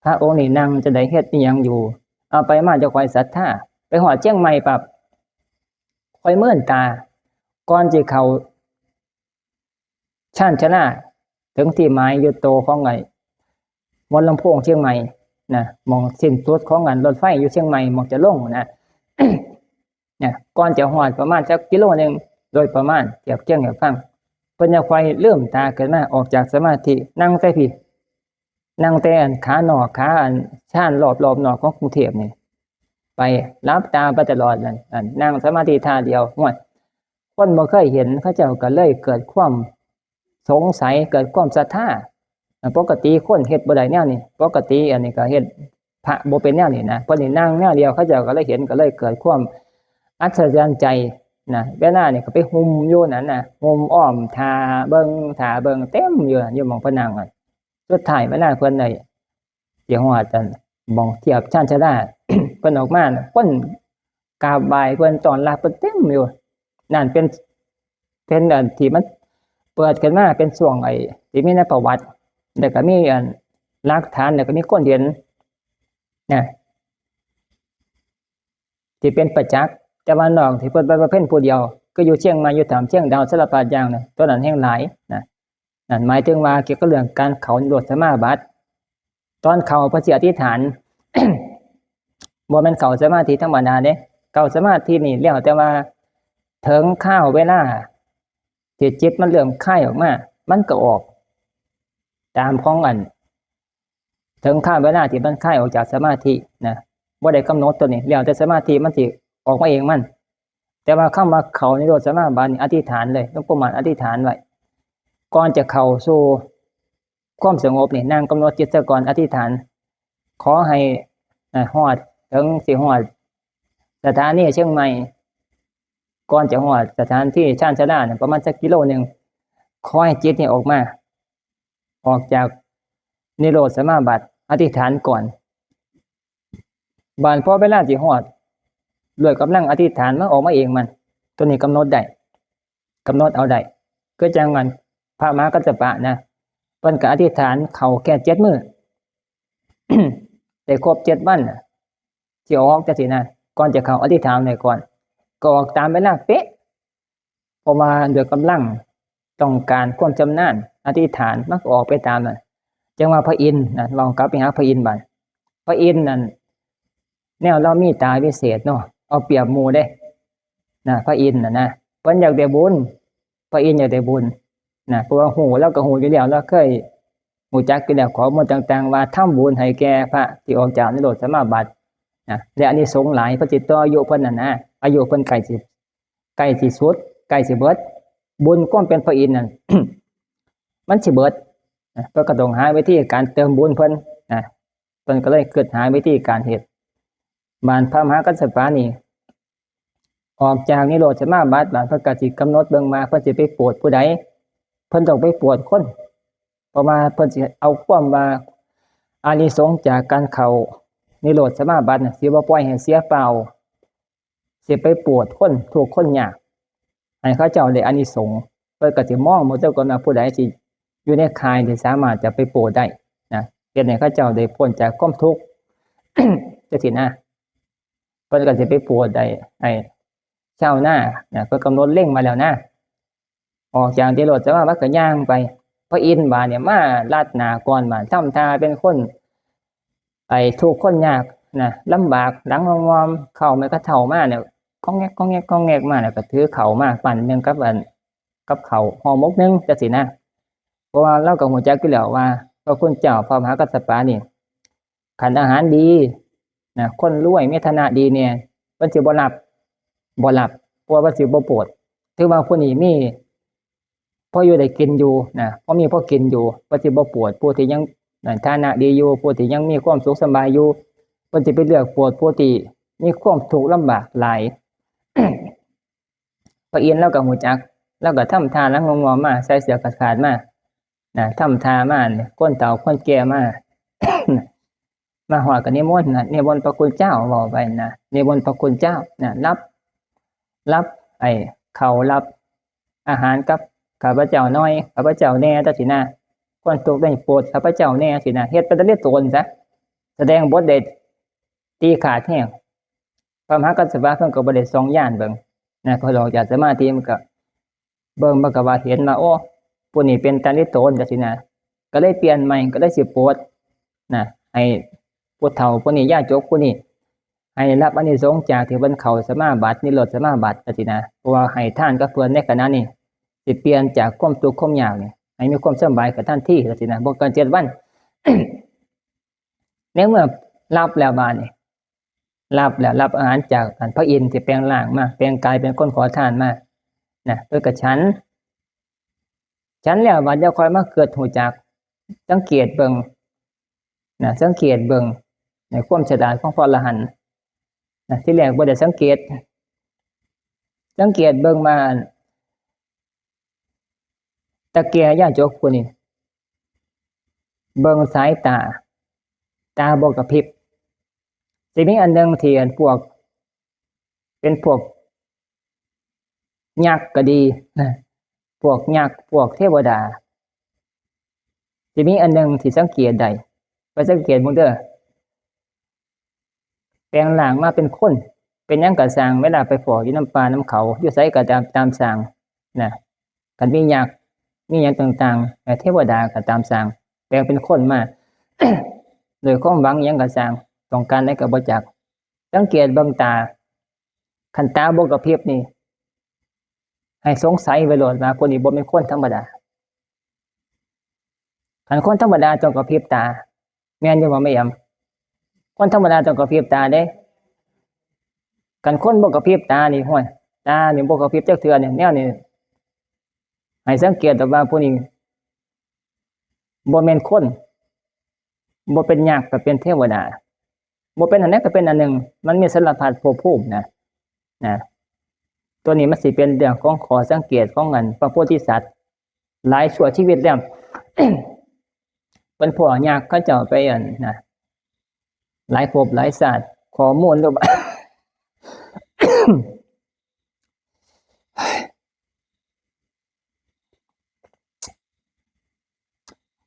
พระองค์นี่นั่งจั่งใด เฮ็ดอิหยังอยู่ เอาไปมาจั่งค่อยศรัทธา ไปฮอดเชียงใหม่ปั๊บ ค่อยเมินตา ก่อนสิเข้าชานชาลา ถึงที่หมายอยู่โตของไอ้หัวลำโพงเชียงใหม่นะ หม่องสิ้นสุดของอันรถไฟอยู่เชียงใหม่ หม่องจะลงนะ เนี่ย ก่อนจะฮอดประมาณจักกิโลหนึ่ง โดยประมาณ เทียบเคียงให้ฟัง เพิ่นจั่งค่อยลืมตาขึ้นมา ออกจากสมาธิ นั่งแต่พี้ นั่งแต่อันขานอก ขาอันชานรอบๆนอกของกรุงเทพฯนี่ ไปหลับตาไปตลอดนั่น อันนั่งสมาธิท่าเดียว โอ้ย คนบ่เคยเห็น เขาเจ้าก็เลยเกิดความสงสัย เกิดความศรัทธา อ่ะ ปกติคนเฮ็ดบ่ได้แนวนี้ ปกติอันนี้ก็เฮ็ด พระบ่เป็นแนวนี้นะ เพิ่นนี่นั่งแนวเดียว เขาเจ้าก็เลยเห็น ก็เลยเกิดความอัศจรรย์ใจนะ เวลานี่ก็ไปฮุ่มอยู่นั่นนะ ฮุ่มอ้อมท่าเบิ่ง ท่าเบิ่งเต็มอยู่นั่น อยู่หม่องเพิ่นนั่งอะ สุดท้ายเวลาเพิ่นได้สิฮอดอันหม่องเทียบชานชาลา เพิ่นออกมาน่ะ คนกราบไหว้เพิ่น ต้อนรับเพิ่นเต็มอยู่ นั่นเป็น เป็นอันที่มันเปิดขึ้นมาเป็นช่วงไอ้ที่มีในประวัติ แล้วก็มีอันหลักฐาน แล้วก็มีคนเห็นนะ ที่เป็นประจักษ์ แต่ว่าน้องที่เพิ่นไปบำเพ็ญผู้เดียว ก็อยู่เชียงใหม่ อยู่ถ้ำเชียงดาว สารพัดอย่างนะ ตัวนั้นแฮงหลายนะ นั่นหมายถึงว่าเกี่ยวกับเรื่องการเข้านิโรธสมาบัติ ตอนเข้าเพิ่นสิอธิษฐาน บ่แม่นเข้าสมาธิธรรมดาเด้ เข้าสมาธินี่แล้วแต่ว่าถึงคราวเวลาที่จิตมันเริ่มคลายออกมา มันก็ออก ตามของอัน ถึงคราวเวลาที่มันคลายออกจากสมาธินะ บ่ได้กำหนดตัวนี้ แล้วแต่สมาธิมันสิออกมาเองมัน แต่ว่าคำว่าเข้านิโรธสมาบัตินี่อธิษฐานเลย หลวงปู่มั่นอธิษฐานไว้ ก่อนจะเข้าสู่ความสงบนี่ นั่งกำหนดจิตซะก่อน อธิษฐาน ขอให้ อ่า ฮอด ถึงสิฮอดสถานีเชียงใหม่ ก่อนจะฮอดสถานที่ชานชาลาเนี่ย ประมาณสักกิโลหนึ่ง ขอให้จิตนี่ออกมา ออกจากนิโรธสมาบัติ อธิษฐานก่อน บาดพอเวลาสิฮอด ด้วยกำลังอธิษฐานมันออกมาเองมัน ตัวนี้กำหนดได้ กำหนดเอาได้ คือจั่งอันพระมหากัสสปะนะ เพิ่นก็อธิษฐานเข้าแค่เจ็ดมื้อ ได้ครบเจ็ดวันน่ะ สิออกจั่งซี้นะ ก่อนจะเข้าอธิษฐานไว้ก่อน ก็ออกตามเวลาเป๊ะ เพราะว่าด้วยกำลังต้องการความชำนาญ อธิษฐานมันก็ออกไปตามนั้น จั่งว่าพระอินทร์นะ ลองกลับไปหาพระอินทร์บัด พระอินทร์นั่น แนวลาวมีตาวิเศษเนาะ เอาเปรียบหมู่เด้นะ พระอินทร์น่ะนะ เพิ่นอยากได้บุญ พระอินทร์อยากได้บุญนะ เพราะว่าฮู้ ลาวก็ฮู้อยู่แล้ว ลาวเคยฮู้จักอยู่แล้ว ข้อมูลต่างๆ ว่าทำบุญให้แก่พระที่ออกจากนิโรธสมาบัตินะ และอานิสงส์หลาย เพิ่นสิต่ออายุเพิ่นนั่นนะ อายุเพิ่นใกล้สิ ใกล้สิสุด ใกล้สิเบิด บุญความเป็นพระอินทร์นั่น มันสิเบิดนะ เพิ่นก็ต้องหาวิธีการเติมบุญเพิ่นนะ เพิ่นก็เลยคิดหาวิธีการเฮ็ด บาดพระมหากัสสปะนี่ ออกจากนิโรธสมาบัติ บาดเพิ่นก็สิกำหนดเบิ่งว่าเพิ่นสิไปโปรดผู้ใด เพิ่นต้องไปโปรดคน เพราะว่าเพิ่นสิเอาความว่าอานิสงส์จากการเข้านิโรธสมาบัติน่ะ สิบ่ปล่อยให้เสียเปล่า สิไปโปรดคนทุกข์คนยาก ให้เขาเจ้าได้อานิสงส์ เพิ่นก็สิมองหมดซะก่อนว่าผู้ใดสิอยู่ในข่ายที่สามารถจะไปโปรดได้นะ ฮ็ดให้เขาเจ้าได้พ้นจากความทุกข์ จังซี้นะ เพิ่นก็สิไปโปรดได้ ให้ชาวนานะ เพิ่นกำหนดเล็งมาแล้วนะ ออกจากที่รถ แต่ว่ามันก็ย่างไป พระอินทร์บาดเนี่ยมาลัดหน้าก่อน บาดทำท่าเป็นคน ไอ้ทุกข์คนยากนะ ลำบาก หลังงอมๆ ข้าวแม่กะเฒ่ามาเนี่ย ก้องแงกก้องแงกก้องแงกมา แล้วก็ถือข้าวมาปั้นหนึ่งกับอัน กับข้าวห่อหมกหนึ่งจังซี้นะ เพราะว่าลาวก็ฮู้จักอยู่แล้วว่า พระคุณเจ้าพระมหากัสสปะนี่ คันอาหารดีนะ คนรวยมีฐานะดีเนี่ย เพิ่นสิบ่รับ บ่รับ เพราะว่าเพิ่นสิบ่โปรด ถือว่าผู้นี้มี พออยู่ได้กินอยู่นะ พอมีพอกินอยู่ เพิ่นสิบ่โปรดผู้ที่ยัง ฐานะดีอยู่ ผู้ที่ยังมีความสุขสบายอยู่ เพิ่นสิไปเลือกโปรดผู้ที่มีความทุกข์ลำบากหลาย พระอินทร์ลาวก็ฮู้จัก ลาวก็ทำท่าหลังงอมๆมา ใส่เสื้อขาดๆมานะ ทำท่ามาเนี่ย คนเฒ่าคนแก่มา มาฮอดก็นิมนต์นะ นิมนต์พระคุณเจ้า เว้าไปนะ นิมนต์พระคุณเจ้านะ รับ รับไอ้ข้าว รับอาหารกับข้าพเจ้าหน่อย ข้าพเจ้าแหน่จังซี้นะ คนทุกข์ได้โปรดข้าพเจ้าแหน่ซี้นะ เฮ็ดเป็นตนเฮ็ดตนซะ แสดงบทเด็ดตีขาดแฮง พระมหากัสสปะเพิ่นก็บ่ได้ส่องญาณเบิ่งนะ พอออกจากสมาธิมันก็เบิ่ง มันก็ว่าเห็นว่า โอ้ ผู้นี้เป็นตนเฮ็ดตนจังซี้นะ ก็เลยเปลี่ยนใหม่ ก็เลยสิโปรดนะ ให้ผู้เฒ่าผู้นี้ ยาจกผู้นี้ ให้รับอานิสงส์จากที่เพิ่นเข้าสมาบัติ นิโรธสมาบัติจังซี้นะ เพราะว่าให้ทานกับเพิ่นในขณะนี้ สิเปลี่ยนจากความทุกข์ความยากนี่ ให้มีความสบายขึ้นทันทีจังซี้นะ บ่เกินเจ็ดวัน ในเมื่อรับแล้วบาดนี้ รับแล้ว รับอาหารจากอันพระอินทร์ที่แปลงร่างมา แปลงกายเป็นคนขอทานมานะ เพิ่นก็ฉัน ฉันแล้วบาดเดี๋ยวค่อยมาเกิดฮู้จัก สังเกตเบิ่งนะ สังเกตเบิ่งในความฉลาดของพระอรหันต์นะ ที่แรกบ่ได้สังเกต สังเกตเบิ่งมา ตะเกียยาจกผู้นี้ เบิ่งสายตา ตาบ่กระพริบ สิมีอันหนึ่งที่อันพวก เป็นพวกยักษ์ก็ดีนะ พวกยักษ์ พวกเทวดา สิมีอันหนึ่งที่สังเกตได้ ไปสังเกตเบิ่งเด้อ แปลงร่างมาเป็นคน เป็นหยังก็ซ่าง เวลาไปพ้ออยู่นำป่านำเขา อยู่ไสก็ตาม ตามซ่างนะ คันมียักษ์ มีหยังต่างๆ เอ่อ เทวดาก็ตามซ่าง แปลงเป็นคนมา โดยความหวังหยังก็ซ่าง ต้องการหยังก็บ่จัก สังเกตเบิ่งตา คันตาบ่กระพริบนี่ ให้สงสัยไว้โลดว่าผู้นี้บ่แม่นคนธรรมดา คันคนธรรมดาต้องกระพริบตา แม่นอยู่บ่แม่แอม คนธรรมดาต้องกระพริบตาเด้ คันคนบ่กระพริบตานี่ ห้วย ตานี่บ่กระพริบจักเทื่อนี่ แนวนี้ ให้สังเกตเอาว่าผู้นี้บ่แม่นคน บ่เป็นยักษ์ก็เป็นเทวดา บ่เป็นอันใดก็เป็นอันหนึ่ง มันมีสารพัดภพภูมินะ นะ ตัวนี้มันสิเป็นเรื่องของข้อสังเกตของอันพระโพธิสัตว์ หลายชั่วชีวิตแล้ว เพิ่นพ้อยักษ์เขาเจ้าไปอันนะ หลายภพหลายชาติ ข้อมูลหรือว่า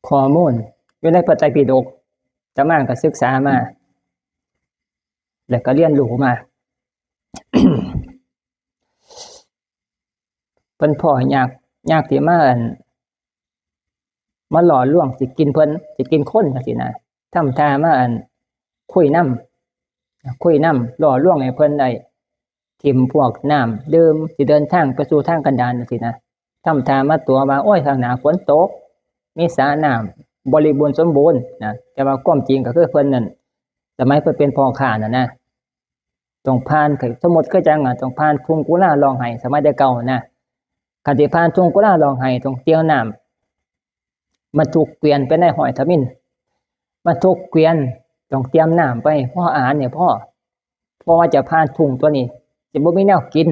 ข้อมูลอยู่ในพระไตรปิฎก อาตมาก็ศึกษามา แล้วก็เรียนรู้มา เพิ่นพ้อยักษ์ ยักษ์ที่มาอัน มาหล่อลวงสิกินเพิ่น สิกินคนจังซี้นะ ทำท่ามาอัน คุยนำ คุยนำ หล่อลวงให้เพิ่นได้ ถิ่มพวกน้ำดื่ม สิเดินทางไปสู่ทางกันดารจังซี้นะ ทำท่ามาตั๋วว่า โอ้ย ข้างหน้าฝนตก มีสระน้ำบริบูรณ์สมบูรณ์นะ แต่ว่าความจริงก็คือเพิ่นนั่น สมัยเพิ่นเป็นพ่อค้าน่ะนะ ต้องผ่าน สมมุติคือจั่งอะ ต้องผ่านทุ่งกุลาร้องไห้ สมัยแต่เก่านะ คันสิผ่านทุ่งกุลาร้องไห้ ต้องเตรียมน้ำ บรรทุกเกวียนไปในห้อยทมิฬ บรรทุกเกวียน ต้องเตรียมน้ำไป พออาหารเนี่ยพอ เพราะว่าจะผ่านทุ่งตัวนี้ สิบ่มีแนวกิน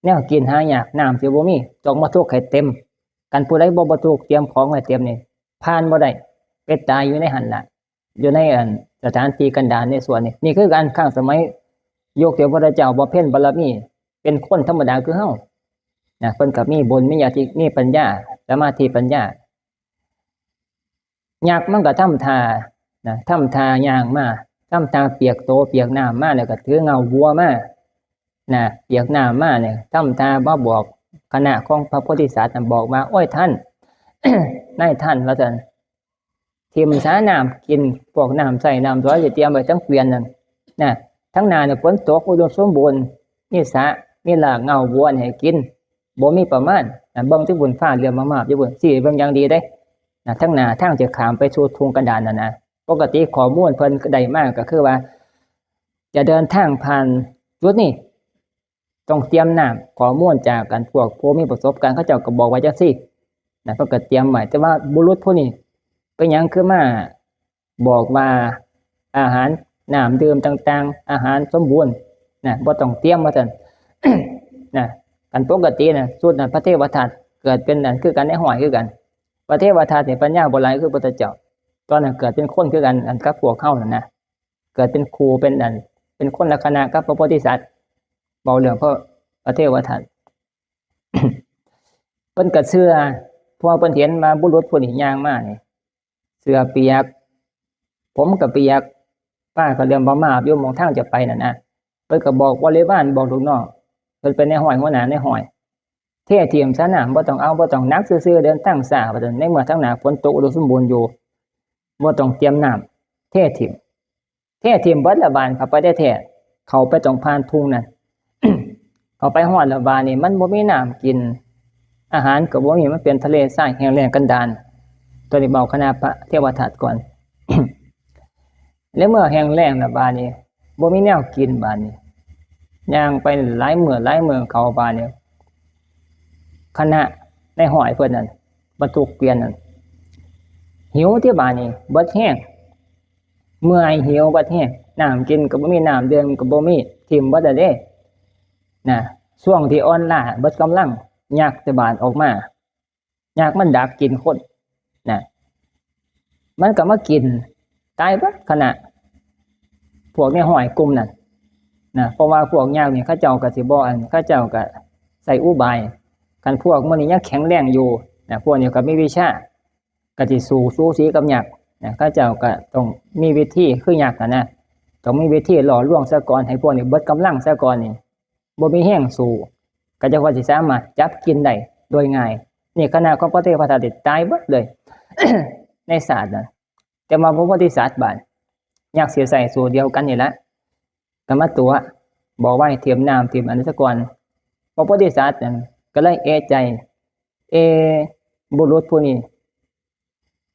แนวกินหายาก น้ำสิบ่มี ต้องบรรทุกให้เต็ม คันผู้ใดบ่บรรทุกเตรียมของให้เต็มนี่ ผ่านบ่ได้ ไปตายอยู่ในหั่นล่ะ อยู่ในอันสถานที่กันดารในสวนนี่ นี่คือการครั้งสมัยยุคที่พระพุทธเจ้าบำเพ็ญบารมี เป็นคนธรรมดาคือเฮานะ เพิ่นก็มีบุญ มีญาติ มีปัญญา สมาธิปัญญา ยักษ์มันก็ทำท่า นะ ทำท่าย่างมา ทำท่าเปียกโตเปียกน้ำมา แล้วก็ถือเงาวัวมา นะ เปียกน้ำมาเนี่ย ทำท่ามาบอกคณะของพระโพธิสัตว์นะ บอกว่า "โอ้ยท่าน นายท่าน" ว่าซั่น "ถิ่มสาน้ำกิน พวกน้ำใช้น้ำสอยที่เตรียมไว้ทั้งเกวียนนั่น นะ ทั้งหน้าเนี่ยฝนตกอุดมสมบูรณ์ มีสระ มีรากเงาวัวให้กิน บ่มีประมาณ นะ เบิ่งที่บุญฟ้าเรือนมามาบอยู่บุญ สิเบิ่งอย่างดีเด้ นะ ทั้งหน้าทางจะข้ามไปสู่ทุ่งกันดารนั่นนะ ปกติข้อมูลเพิ่นได้มาก็คือว่า จะเดินทางผ่านจุดนี้ ต้องเตรียมน้ำ ข้อมูลจากกันพวกผู้มีประสบการณ์ เขาเจ้าก็บอกไว้จังซี่ นะ เพิ่นก็เตรียมไว้ แต่ว่าบุรุษผู้นี้เป็นหยังคือมาบอกว่าอาหารน้ำดื่มต่างๆ อาหารสมบูรณ์ นะ บ่ต้องเตรียม ว่าซั่น นะ กันปกตินะ สุดนั้นพระเทวทัตเกิดเป็นนั่นคือกัน นายฮ้อยคือกัน พระเทวทัตเนี่ยปัญญาบ่หลายคือพุทธเจ้า ตอนนั้นเกิดเป็นคนคือกัน อันกับพวกเฮานั่นนะ เกิดเป็นครูเป็นอัน เป็นคนละคณะกับพระโพธิสัตว์ เว้าเรื่องพระ พระเทวทัต เพิ่นก็เชื่อ เพราะว่าเพิ่นเห็นว่าบุรุษผู้นี้ย่างมานี่ เสื้อเปียก ผมก็เปียก ฟ้าก็เรือนมามาบอยู่หม่องทางจะไปนั่นนะ เพิ่นก็บอกบริวาร บอกลูกน้อง เพิ่นเป็นนายฮ้อย หัวหน้านายฮ้อย "เทถิ่มซะน้ำ บ่ต้องเอา บ่ต้องหนัก ซื่อๆ เดินทางช้า" ว่าซั่น ในเมื่อทางหน้าฝนตกอุดมสมบูรณ์อยู่ บ่ต้องเตรียมน้ำ เทถิ่ม เทถิ่มเบิดละบาด เข้าไปได้แท้ เข้าไปต้องผ่านทุ่งนั่น เข้าไปฮอดละบาดนี่ มันบ่มีน้ำกิน อาหารก็บ่มี มันเป็นทะเลทรายแห้งแล้งกันดาร ตัวนี้เว้าคณะพระเทวทัตก่อน แล้วเมื่อแห้งแล้งละบาดนี่ บ่มีแนวกินบาดนี่ ย่างไปหลายมื้อหลายมื้อเข้าบาดนี่ คณะนายฮ้อยเพิ่นนั่น บรรทุกเกวียนนั่น หิวที่บาดนี่ เบิดแฮง เมื่อยหิวเบิดแฮง น้ำกินก็บ่มี น้ำดื่มก็บ่มี ถิ่มเบิดแล้วเด้ นะ ช่วงที่อ่อนล้าเบิดกำลัง ยักษ์แต่บาดออกมา ยักษ์มันดักกินคน นะ มันก็มากิน ตายเบิดคณะ พวกนายฮ้อยกลุ่มนั่น นะ เพราะว่าพวกยักษ์นี่เขาเจ้าก็สิบ่อัน เขาเจ้าก็ใช้อุบาย คันพวกมื้อนี้ยังแข็งแรงอยู่ นะ พวกนี้ก็มีวิชา ก็สิสู้ สูสีกับยักษ์ นะ เขาเจ้าก็ต้องมีวิธีคือยักษ์หั้นนะ ต้องมีวิธีล่อลวงซะก่อน ให้พวกนี้เบิดกำลังซะก่อนนี่ บ่มีแฮงสู้ ก็จั่งว่าสิสามารถจับกินได้โดยง่าย นี่คณะของพระเทวทัตนี่ตายเบิดเลย ในชาตินั้น แต่ว่าพระโพธิสัตว์บาด ยักษ์สิใช้สูตรเดียวกันนี่ละ ก็มาตั๋ว บอกว่าให้ถิ่มน้ำถิ่มอันนั้นซะก่อน พระโพธิสัตว์นั่นก็เลยเอะใจ เอะ บุรุษผู้นี้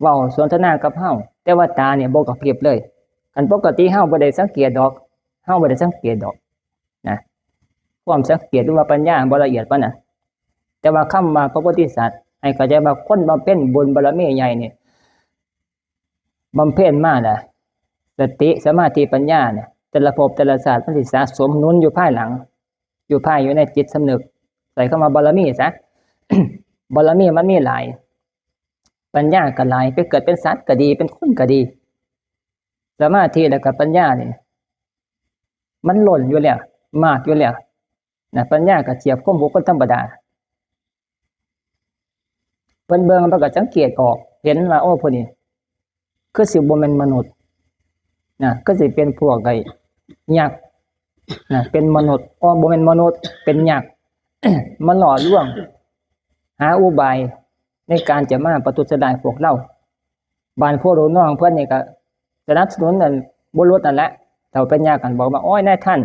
เว้าสนทนากับเฮา แต่ว่าตาเนี่ยบ่กระพริบเลย คันปกติเฮาบ่ได้สังเกตดอก เฮาบ่ได้สังเกตดอก นะ ความสังเกตหรือว่าปัญญาบ่ละเอียดปานนั้น แต่ว่าคำว่าพระโพธิสัตว์ ให้เข้าใจว่าคนบำเพ็ญบุญบารมีใหญ่นี่ บำเพ็ญมาน่ะ สติ สมาธิ ปัญญาเนี่ย แต่ละภพแต่ละชาติมันสิสะสมหนุนอยู่ภายหลัง อยู่ภายอยู่ในจิตสำนึก ใช้คำว่าบารมีซะ บารมีมันมีหลาย ปัญญาก็หลาย ไปเกิดเป็นสัตว์ก็ดี เป็นคนก็ดี สมาธิแล้วก็ปัญญานี่ มันล้นอยู่แล้ว มากอยู่แล้ว นะ ปัญญาก็เทียบคมกับคนธรรมดา เพิ่นเบิ่ง เพิ่นก็สังเกตออก เห็นว่า โอ้ ผู้นี้ คือสิบ่แม่นมนุษย์ นะ คือสิเป็นพวกไอ้ยักษ์ นะ เป็นมนุษย์ อ๋อ บ่แม่นมนุษย์ เป็นยักษ์ มาล่อลวง หาอุบายในการจะมาประทุษร้ายพวกเรา บาดพวกลูกน้องเพิ่นนี่ก็สนับสนุนนั่น บุรุษนั่นแหละ เฒ่าเป็นยักษ์กันบอกว่า "โอ้ย นายท่าน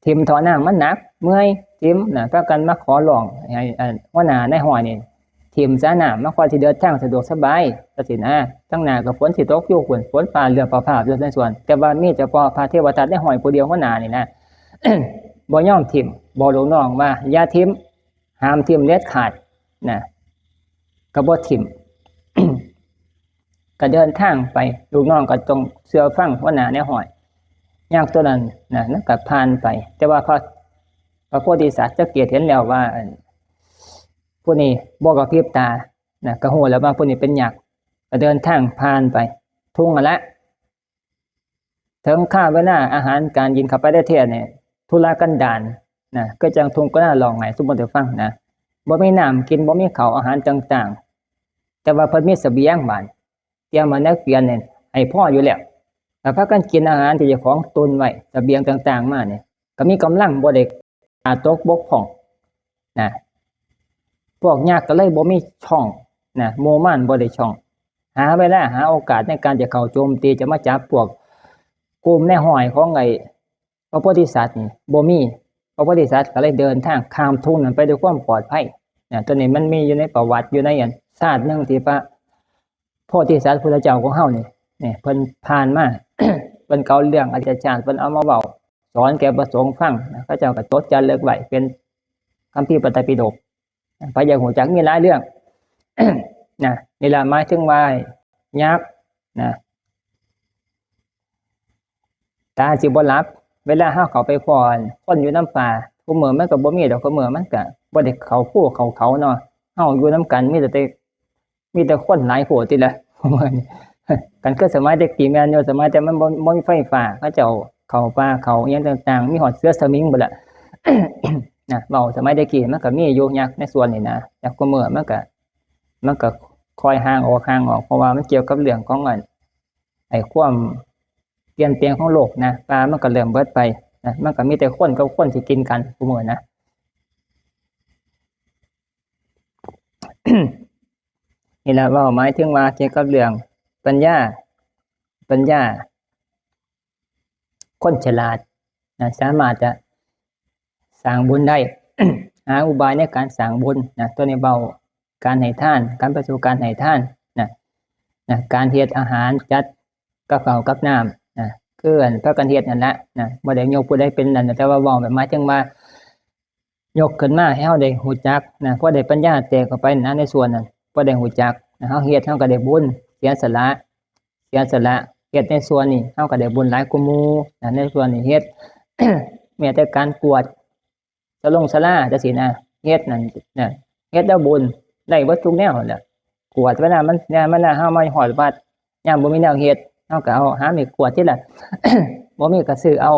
ถิ่มเถาะ น้ำมันหนัก เมื่อย ถิ่ม" นะ พากันมาขอร้องให้ อัน หัวหน้านายฮ้อยนี่ ถิ่มซะน้ำ มันค่อยสิเดินทางสะดวกสบาย จั่งซี้นะ ทั้งหน้าก็ฝนสิตกอยู่พุ้น ฝนฟ้าเรือฟ้าผ่าอยู่ในสวน แต่ว่ามีเฉพาะพระเทวทัตนายฮ้อยผู้เดียว หัวหน้านี่นะ บ่ยอมถิ่ม บอกลูกน้องว่า "อย่าถิ่ม ห้ามถิ่มเด็ดขาด" นะ ก็บ่ถิ่ม ก็เดินทางไป ลูกน้องก็ต้องเชื่อฟังหัวหน้านายฮ้อย ยักษ์ตัวนั้นนะ มันก็ผ่านไป แต่ว่าพระ พระโพธิสัตว์สังเกตเห็นแล้วว่า อัน ผู้นี้บ่กระพริบตา นะ ก็ฮู้แล้วว่าผู้นี้เป็นยักษ์ ก็เดินทางผ่านไป ทุ่งนั่นละ ถึงคาบเวลาอาหารการกินเข้าไปได้แท้เนี่ย ทุรกันดาร นะ คือจั่งทุ่งกว้างร้างไง สมมุติให้ฟังนะ บ่มีน้ำกิน บ่มีข้าวอาหารต่างๆ แต่ว่าเพิ่นมีเสบียงบาด เ ตรียมมานักเรียนเนี่ยให้พออยู่แล้ว แล้วพากันกินอาหารที่เจ้าของตุนไว้ เสบียงต่างๆมาเนี่ย ก็มีกำลังบ่ได้ขาดตกบกพร่องนะ พวกยักษ์ก็เลยบ่มีช่องนะ หมู่มารบ่ได้ช่อง หาเวลาหาโอกาสในการจะเข้าโจมตี จะมาจับพวกกลุ่มในห้อยของไอ้พระโพธิสัตว์นี่บ่มี พระโพธิสัตว์ก็เลยเดินทางข้ามทุ่งนั้นไปด้วยความปลอดภัยนะ ตัวนี้มันมีอยู่ในประวัติ อยู่ในอันชาติหนึ่งที่พระโพธิสัตว์พุทธเจ้าของเฮานี่ นี่เพิ่นผ่านมา เพิ่นก็เอาเรื่องอดีตชาติเพิ่นเอามาเว้า สอนแก่พระสงฆ์ฟังนะ เขาเจ้าก็จดจารึกไว้เป็นคัมภีร์พระไตรปิฎก พระอยากฮู้จักมีหลายเรื่อง นะ นี่ล่ะหมายถึงว่ายักษ์นะ ตาสิบ่หลับ เวลาเฮาเข้าไปพ้อคนอยู่นำป่า คุมื้อมันก็บ่มีดอก คุมื้อมันก็บ่ได้เข้าภูเข้าเขาเนาะ เฮาอยู่นำกันมีแต่ มีแต่คนหลายโพดติล่ะ คันคือสมัยแต่กี้แม่นอยู่ สมัยแต่มันบ่ บ่มีไฟฟ้า เขาเจ้าเข้าป่าเข้าอิหยังต่างๆ มีฮอดเสือสมิงพุ้นล่ะ นะ เว้าสมัยแต่กี้มันก็มีอยู่ยักษ์ในส่วนนี่นะ แต่คุมื้อมันก็ มันก็ค่อยห่างออก ห่างออก เพราะว่ามันเกี่ยวกับเรื่องของอัน ไอ้ความเปลี่ยนแปลงของโลกนะ ป่ามันก็เริ่มเบิดไปนะ มันก็มีแต่คนกับคนที่กินกันคุมื้อนะ นี่ล่ะเว้าหมายถึงว่าเกี่ยวกับเรื่องปัญญา ปัญญา คนฉลาดนะ สามารถจะสร้างบุญได้ หาอุบายในการสร้างบุญนะ ตัวนี้เว้าการให้ทาน การประสู่การให้ทานนะ นะ การเฮ็ดอาหาร จัดกับข้าวกับน้ำนะ คืออันพากันเฮ็ดนั่นละนะ บ่ได้ยกผู้ใดเป็นนั่น แต่ว่าเว้าแบบหมายถึงว่า ยกขึ้นมาให้เฮาได้ฮู้จักนะ พอได้ปัญญาแตกเข้าไปนะ ในส่วนนั้น พอได้ฮู้จักนะ เฮาเฮ็ดเฮาก็ได้บุญ เสียสละ เสียสละ เฮ็ดในส่วนนี้ เฮาก็ได้บุญหลายกว่าหมู่นะ ในส่วนนี้เฮ็ด แม้แต่การกวาดสลงศาลาจังซี้นะ เฮ็ดนั่นนะ เฮ็ดแล้วบุญ ได้เบิดทุกแนวนั่นแหละ กวาดเวลามัน ยามเวลาเฮามาฮอดวัด ยามบ่มีแนวเฮ็ด เฮาก็เอา หาไม้กวาดติล่ะ บ่มีก็ซื้อเอา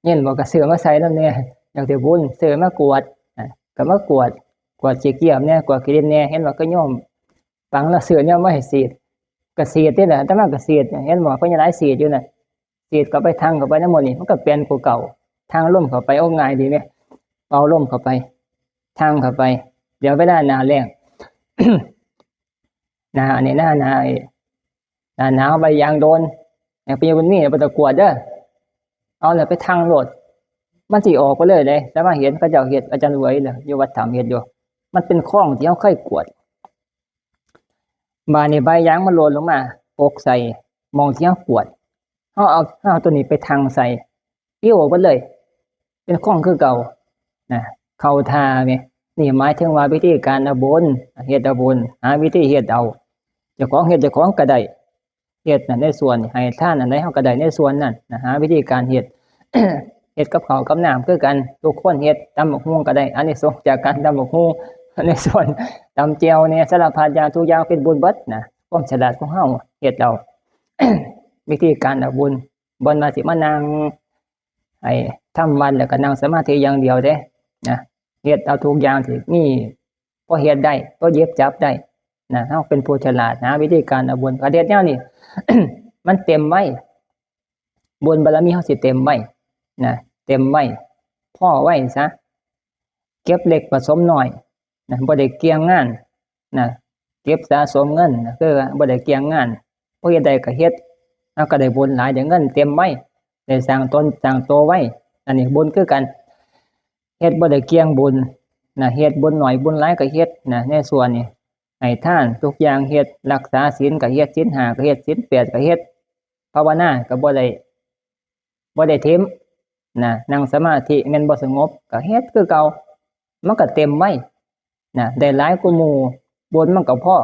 เห็นบ่ ก็ซื้อมาใส่นำแหน่ อยากได้บุญ ซื้อมากวาด อ่ะ ก็มากวาด กวาดขี้เกียจแหน่ กวาดขี้ดินแหน่ เห็นว่าก็โยมปังแล้วซื้อแนวมาให้สีด ก็สีดติล่ะ อาตมาก็สีด เห็นบ่ เพิ่นหลายสีดอยู่น่ะ สีดเข้าไป ทั่งเข้าไปนำหมดนี่ มันก็เปลี่ยนกว่าเก่า ทั่งลมเข้าไป โอ้ ง่ายดีแหม เป่าลมเข้าไป ทั่งเข้าไป เดี๋ยวเวลาหน้าแล้ง หน้าอันนี้ หน้า หน้า ไอ้ หน้าหนาวใบยางโดน อย่างปีบุญมีเนี่ย บ่ต้องกวาดเด้อ เอาน่ะไปทั่งโลด มันสิออกไปเลยเด้ แต่ว่าเห็นเขาเจ้าเฮ็ด อาจารย์เหวยน่ะ อยู่วัดถ้ำเฮ็ดอยู่ มันเป็นคลองที่เฮาเคยกวาด บาดนี้ใบยางมันหล่นลงมา ตกใส่หม่องที่เฮากวาด เฮาเอา เฮาเอาตัวนี้ไปทั่งใส่ ปลิวออกเบิดเลย เป็นคลองคือเก่า นะ เข้าท่าแหม นี่หมายถึงว่าวิธีการเอาบุญ เฮ็ดเอาบุญ หาวิธีเฮ็ดเอา เจ้าของเฮ็ดเจ้าของก็ได้ เฮ็ดน่ะในส่วน ให้ทานอันใดเฮาก็ได้ในส่วนนั้นนะ หาวิธีการเฮ็ด เฮ็ดกับข้าวกับน้ำคือกัน ทุกคนเฮ็ด ตำบักหุ่งก็ได้ อานิสงส์จากการตำบักหุ่ง ในส่วน ตำแจ่วแหน่ สารพัดอย่าง ทุกอย่างเป็นบุญเบิดนะ ความฉลาดของเฮาเฮ็ดเอา วิธีการเอาบุญ บ่แม่นว่าสิมานั่ง ไอ้ ทำวัดแล้วก็นั่งสมาธิอย่างเดียวเด้ นะ เฮ็ดเอาทุกอย่างที่มี พอเฮ็ดได้ พอหยิบจับได้ นะ เฮาเป็นผู้ฉลาด หาวิธีการเอาบุญ ก็เฮ็ดแนวนี้ มันเต็มไว้ บุญบารมีเฮาสิเต็มไว้ นะ เต็มไว้ พอไว้ซะ เก็บเล็กผสมน้อย นะ บ่ได้เกี่ยงงาน นะ เก็บสะสมเงิน นะ คือว่าบ่ได้เกี่ยงงาน พอเฮ็ดได้ก็เฮ็ด เฮาก็ได้บุญหลาย ได้เงินเต็มไว้ ได้สร้างตนสร้างตัวไว้ อันนี้บุญคือกัน เฮ็ดบ่ได้เกี่ยงบุญ นะ เฮ็ดบุญน้อยบุญหลายก็เฮ็ด นะ ในส่วนนี้ ให้ทานทุกอย่างเฮ็ด รักษาศีลก็เฮ็ด ศีลห้าก็เฮ็ด ศีลแปดก็เฮ็ด ภาวนาก็บ่ได้ บ่ได้ถิ่ม นะ นั่งสมาธิแม่นบ่สงบ ก็เฮ็ดคือเก่า มันก็เต็มไว้ นะ ได้หลายกว่าหมู่ บุญมันก็พอ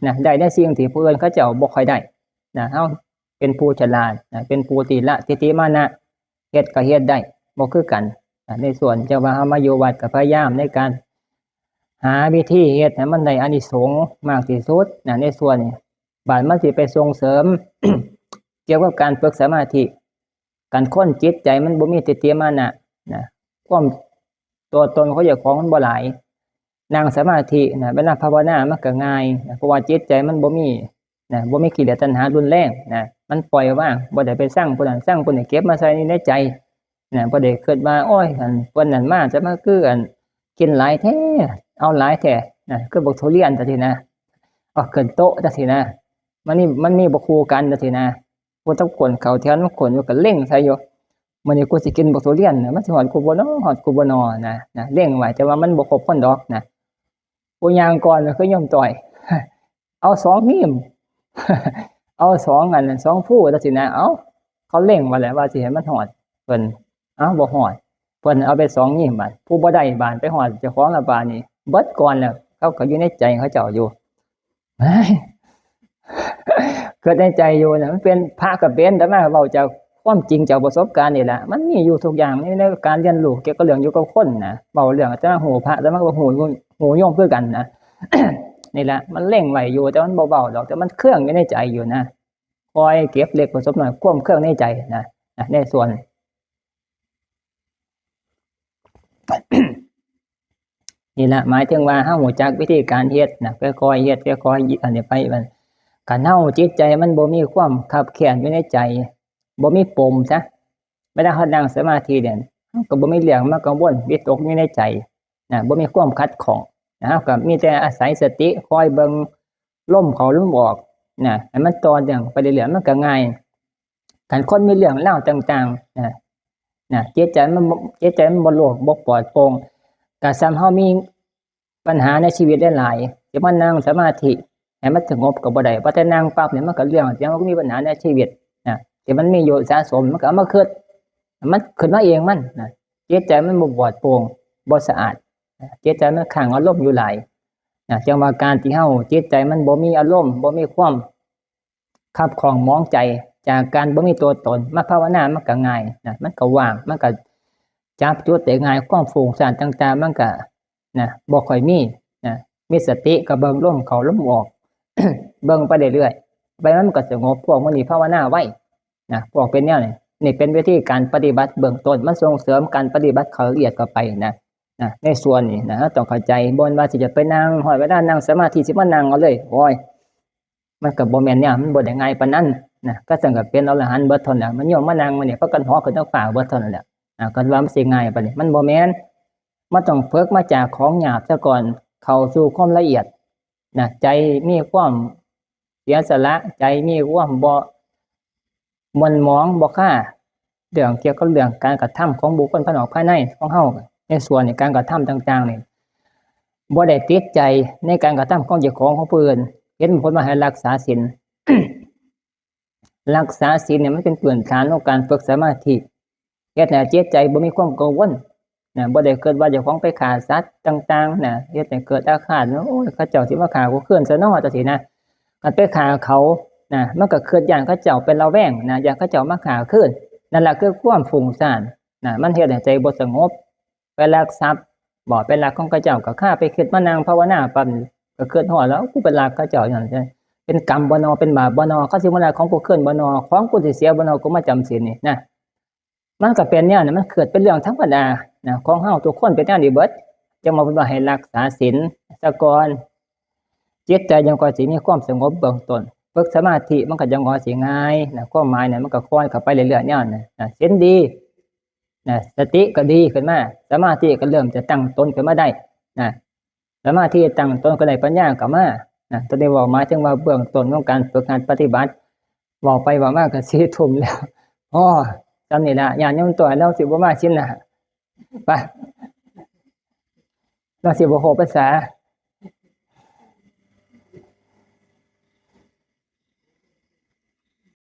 นะ ได้ในสิ่งที่ผู้อื่นเขาเจ้าบ่ค่อยได้ นะ เฮาเป็นผู้ฉลาด นะ เป็นผู้ที่ละทิฏฐิมานะ เฮ็ดก็เฮ็ดได้ บ่คือกัน นะ ในส่วนเจ้าว่าเฮามาอยู่วัดก็พยายามในการ หาวิธีเฮ็ดให้มันได้อานิสงส์มากที่สุด นะ ในส่วนนี้ บาดมันสิไปส่งเสริม เกี่ยวกับการฝึกสมาธิ คันคนจิตใจมันบ่มีทิฏฐิมานะ นะ ความตัวตนของเจ้าของมันบ่หลาย นั่งสมาธินะ เวลาภาวนามันก็ง่ายนะ เพราะว่าจิตใจมันบ่มี นะ บ่มีกิเลสตัณหารุนแรงนะ มันปล่อยวาง บ่ได้ไปซังผู้นั้นซังผู้นี้ เก็บมาใส่ในใจนะ บ่ได้คิดว่า โอ้ย อันเพิ่นนั่นมาจะมาคืออันกินหลายแท้ เอาหลายแท้นะ คือบักทุเรียนจังซี่นะ เอาขึ้นโต๊ะจังซี่นะ มันนี่ มันมีบ่คู่กันจังซี่นะ ผู้ต้องคนเขาแถวนั้นคนอยู่ก็เล็งใส่อยู่ มื้อนี้กูสิกินบักทุเรียนนะ มันสิฮอดกูบ่น้อ ฮอดกูบ่น้อนะ นะ เล็งไว้ แต่ว่ามันบ่ครบคนดอกนะ ผู้ย่างก่อนก็คือโยมต้อย เอาสองนิ้ว เอาสองอันนั้น สองภูจังซี่นะ เอ้า เขาเล็งไว้แล้วว่าสิให้มันฮอดเพิ่น เอ้า บ่ฮอด เพิ่นเอาไปสองนิ้วบาด ผู้บ่ได้บาดไปฮอดเจ้าของละบาดนี่ เบิดก่อนแล้ว เขาก็อยู่ในใจเขาเจ้าอยู่ เฮ้ย คิดในใจอยู่นะ มันเป็นพระก็เป็น แต่มาเว้าจากความจริงจากประสบการณ์นี่แหละ มันมีอยู่ทุกอย่างใน ในการเรียนรู้เกี่ยวกับเรื่องอยู่กับคนนะ เว้าเรื่องอาตมาฮู้พระ อาตมาก็ฮู้ ฮู้โยมคือกันนะ นี่แหละ มันเล็งไว้อยู่ แต่มันบ่เว้าดอก แต่มันเคืองอยู่ในใจอยู่นะ คอยเก็บเล็กผสมน้อย ความเคืองในใจนะ นะ ในส่วน นี่แหละ หมายถึงว่าเฮารู้จักวิธีการเฮ็ดนะ ค่อยๆเฮ็ด ค่อยๆ อันนี้ไป มัน คันเฮาจิตใจมันบ่มีความคับแค้นอยู่ในใจ บ่มีปมซะ เวลาเฮานั่งสมาธิเนี่ย มันก็บ่มีเรื่องมากังวลวิตกอยู่ในใจนะ บ่มีความขัดข้องนะ เฮาก็มีแต่อาศัยสติคอยเบิ่งลมเข้าลมออกนะ ให้มันต่อเนื่องไปเรื่อยๆ มันก็ง่าย คันคนมีเรื่องราวต่างๆนะ นะ จิตใจมันบ่ จิตใจมันบ่โล่ง บ่ปลอดโปร่ง ก็ส่ำเฮามีปัญหาในชีวิตหลายๆ สิมานั่งสมาธิให้มันสงบก็บ่ได้ พอแต่นั่งปั๊บเนี่ยมันก็เรื่องที่มันก็มีปัญหาในชีวิตนะ ที่มันมีอยู่สะสม มันก็เอามาคิด มันขึ้นมาเองมันนะ จิตใจมันบ่ปลอดโปร่ง บ่สะอาดนะ จิตใจมันขังอารมณ์อยู่หลายนะ จังว่าการที่เฮาจิตใจมันบ่มีอารมณ์ บ่มีความ ขับข้องหมองใจจากการบ่มีตัวตน มาภาวนามันก็ง่ายนะ มันก็ว่าง มันก็จับจุดได้ง่าย ความฟุ้งซ่านต่างๆ มันก็นะ บ่ค่อยมีนะ มีสติก็เบิ่งลมเข้าลมออก เบิ่งไปเรื่อยๆ ไปมันก็สงบ พวกมื้อนี้ภาวนาไวนะ พวกเป็นแนวนี้ นี่เป็นวิธีการปฏิบัติเบื้องต้น มันส่งเสริมการปฏิบัติเข้าละเอียดเข้าไปนะ นะ ในส่วนนี้นะ เราต้องเข้าใจ บ่แม่นว่าสิจะไปนั่ง ฮอดเวลานั่งสมาธิสิมานั่งเอาเลย โอ้ย มันก็บ่แม่นแนว มันบ่ได้ง่ายปานนั้นนะ ก็ซั่นก็เป็นอรหันต์เบิดเท่านั้น มันโยมมานั่งมื้อนี้ พากันเหาะขึ้นเทิงฟ้าเบิดเท่านั้นแหละ อ่า ก็ว่ามันสิง่ายปานนี้ มันบ่แม่น มันต้องฝึกมาจากของหยาบซะก่อน เข้าสู่ความละเอียดนะ ใจมีความเสียสละ ใจมีความบ่หม่นหมอง บ่คา เรื่องเกี่ยวกับเรื่องการกระทำของบุคคลภายนอกภายในของเฮา ในส่วนในการกระทำต่างๆนี่ บ่ได้ติดใจในการกระทำของเจ้าของของผู้อื่น เห็นผลว่าให้รักษาศีล รักษาศีลเนี่ยมันเป็นพื้นฐานของการฝึกสมาธิ เฮ็ดให้จิตใจบ่มีความกังวลนะ บ่ได้คิดว่าเจ้าของไปฆ่าสัตว์ต่างๆนะ เฮ็ดให้เกิดอาฆาตนะ โอ้ย เขาเจ้าสิมาฆ่ากูคืนซะน้อ จังซี่นะ คันไปฆ่าเขานะ มันก็คิดย้านเขาเจ้าเป็นระแวงนะ ย้านเขาเจ้ามาฆ่าคืน นั่นล่ะคือความฟุ้งซ่านนะ มันเฮ็ดให้ใจบ่สงบ ไปลักทรัพย์บ่ ไปลักของเขาเจ้า ก็คาไปคิดมานั่งภาวนาปั๊บ ก็คิดฮอดแล้ว กูไปลักเขาเจ้าหยัง เป็นกรรมบ่นอ เป็นบาปบ่นอ เขาสิมาลักของกูคืนบ่นอ ของกูสิเสียบ่นอ กูมาจำศีลนี่นะ มันก็เป็นแนวนั้น มันเกิดเป็นเรื่องธรรมดานะ ของเฮาทุกคนเป็นแนวนี้เบิด จังว่าเพิ่นว่าให้รักษาศีลซะก่อน จิตใจจั่งค่อยสิมีความสงบเบื้องต้น ฝึกสมาธิมันก็จั่งค่อยสิง่ายนะ ความหมายเนี่ยมันก็ค่อยเข้าไปเรื่อยๆแนวนั้นนะ ศีลดีนะ สติก็ดีขึ้นมา สมาธิก็เริ่มจะตั้งตนขึ้นมาได้นะ สมาธิตั้งตนก็ได้ ปัญญาก็มานะ ตัวนี้เว้าหมายถึงว่าเบื้องต้นของการฝึกหัดปฏิบัติ เว้าไปเว้ามาก็สี่ทุ่มแล้ว อ้อ ส่ำนี้ล่ะ ญาติโยมต้อยลาวสิบ่มาศีลนะ ไป ลาวสิบ่เข้าพรรษา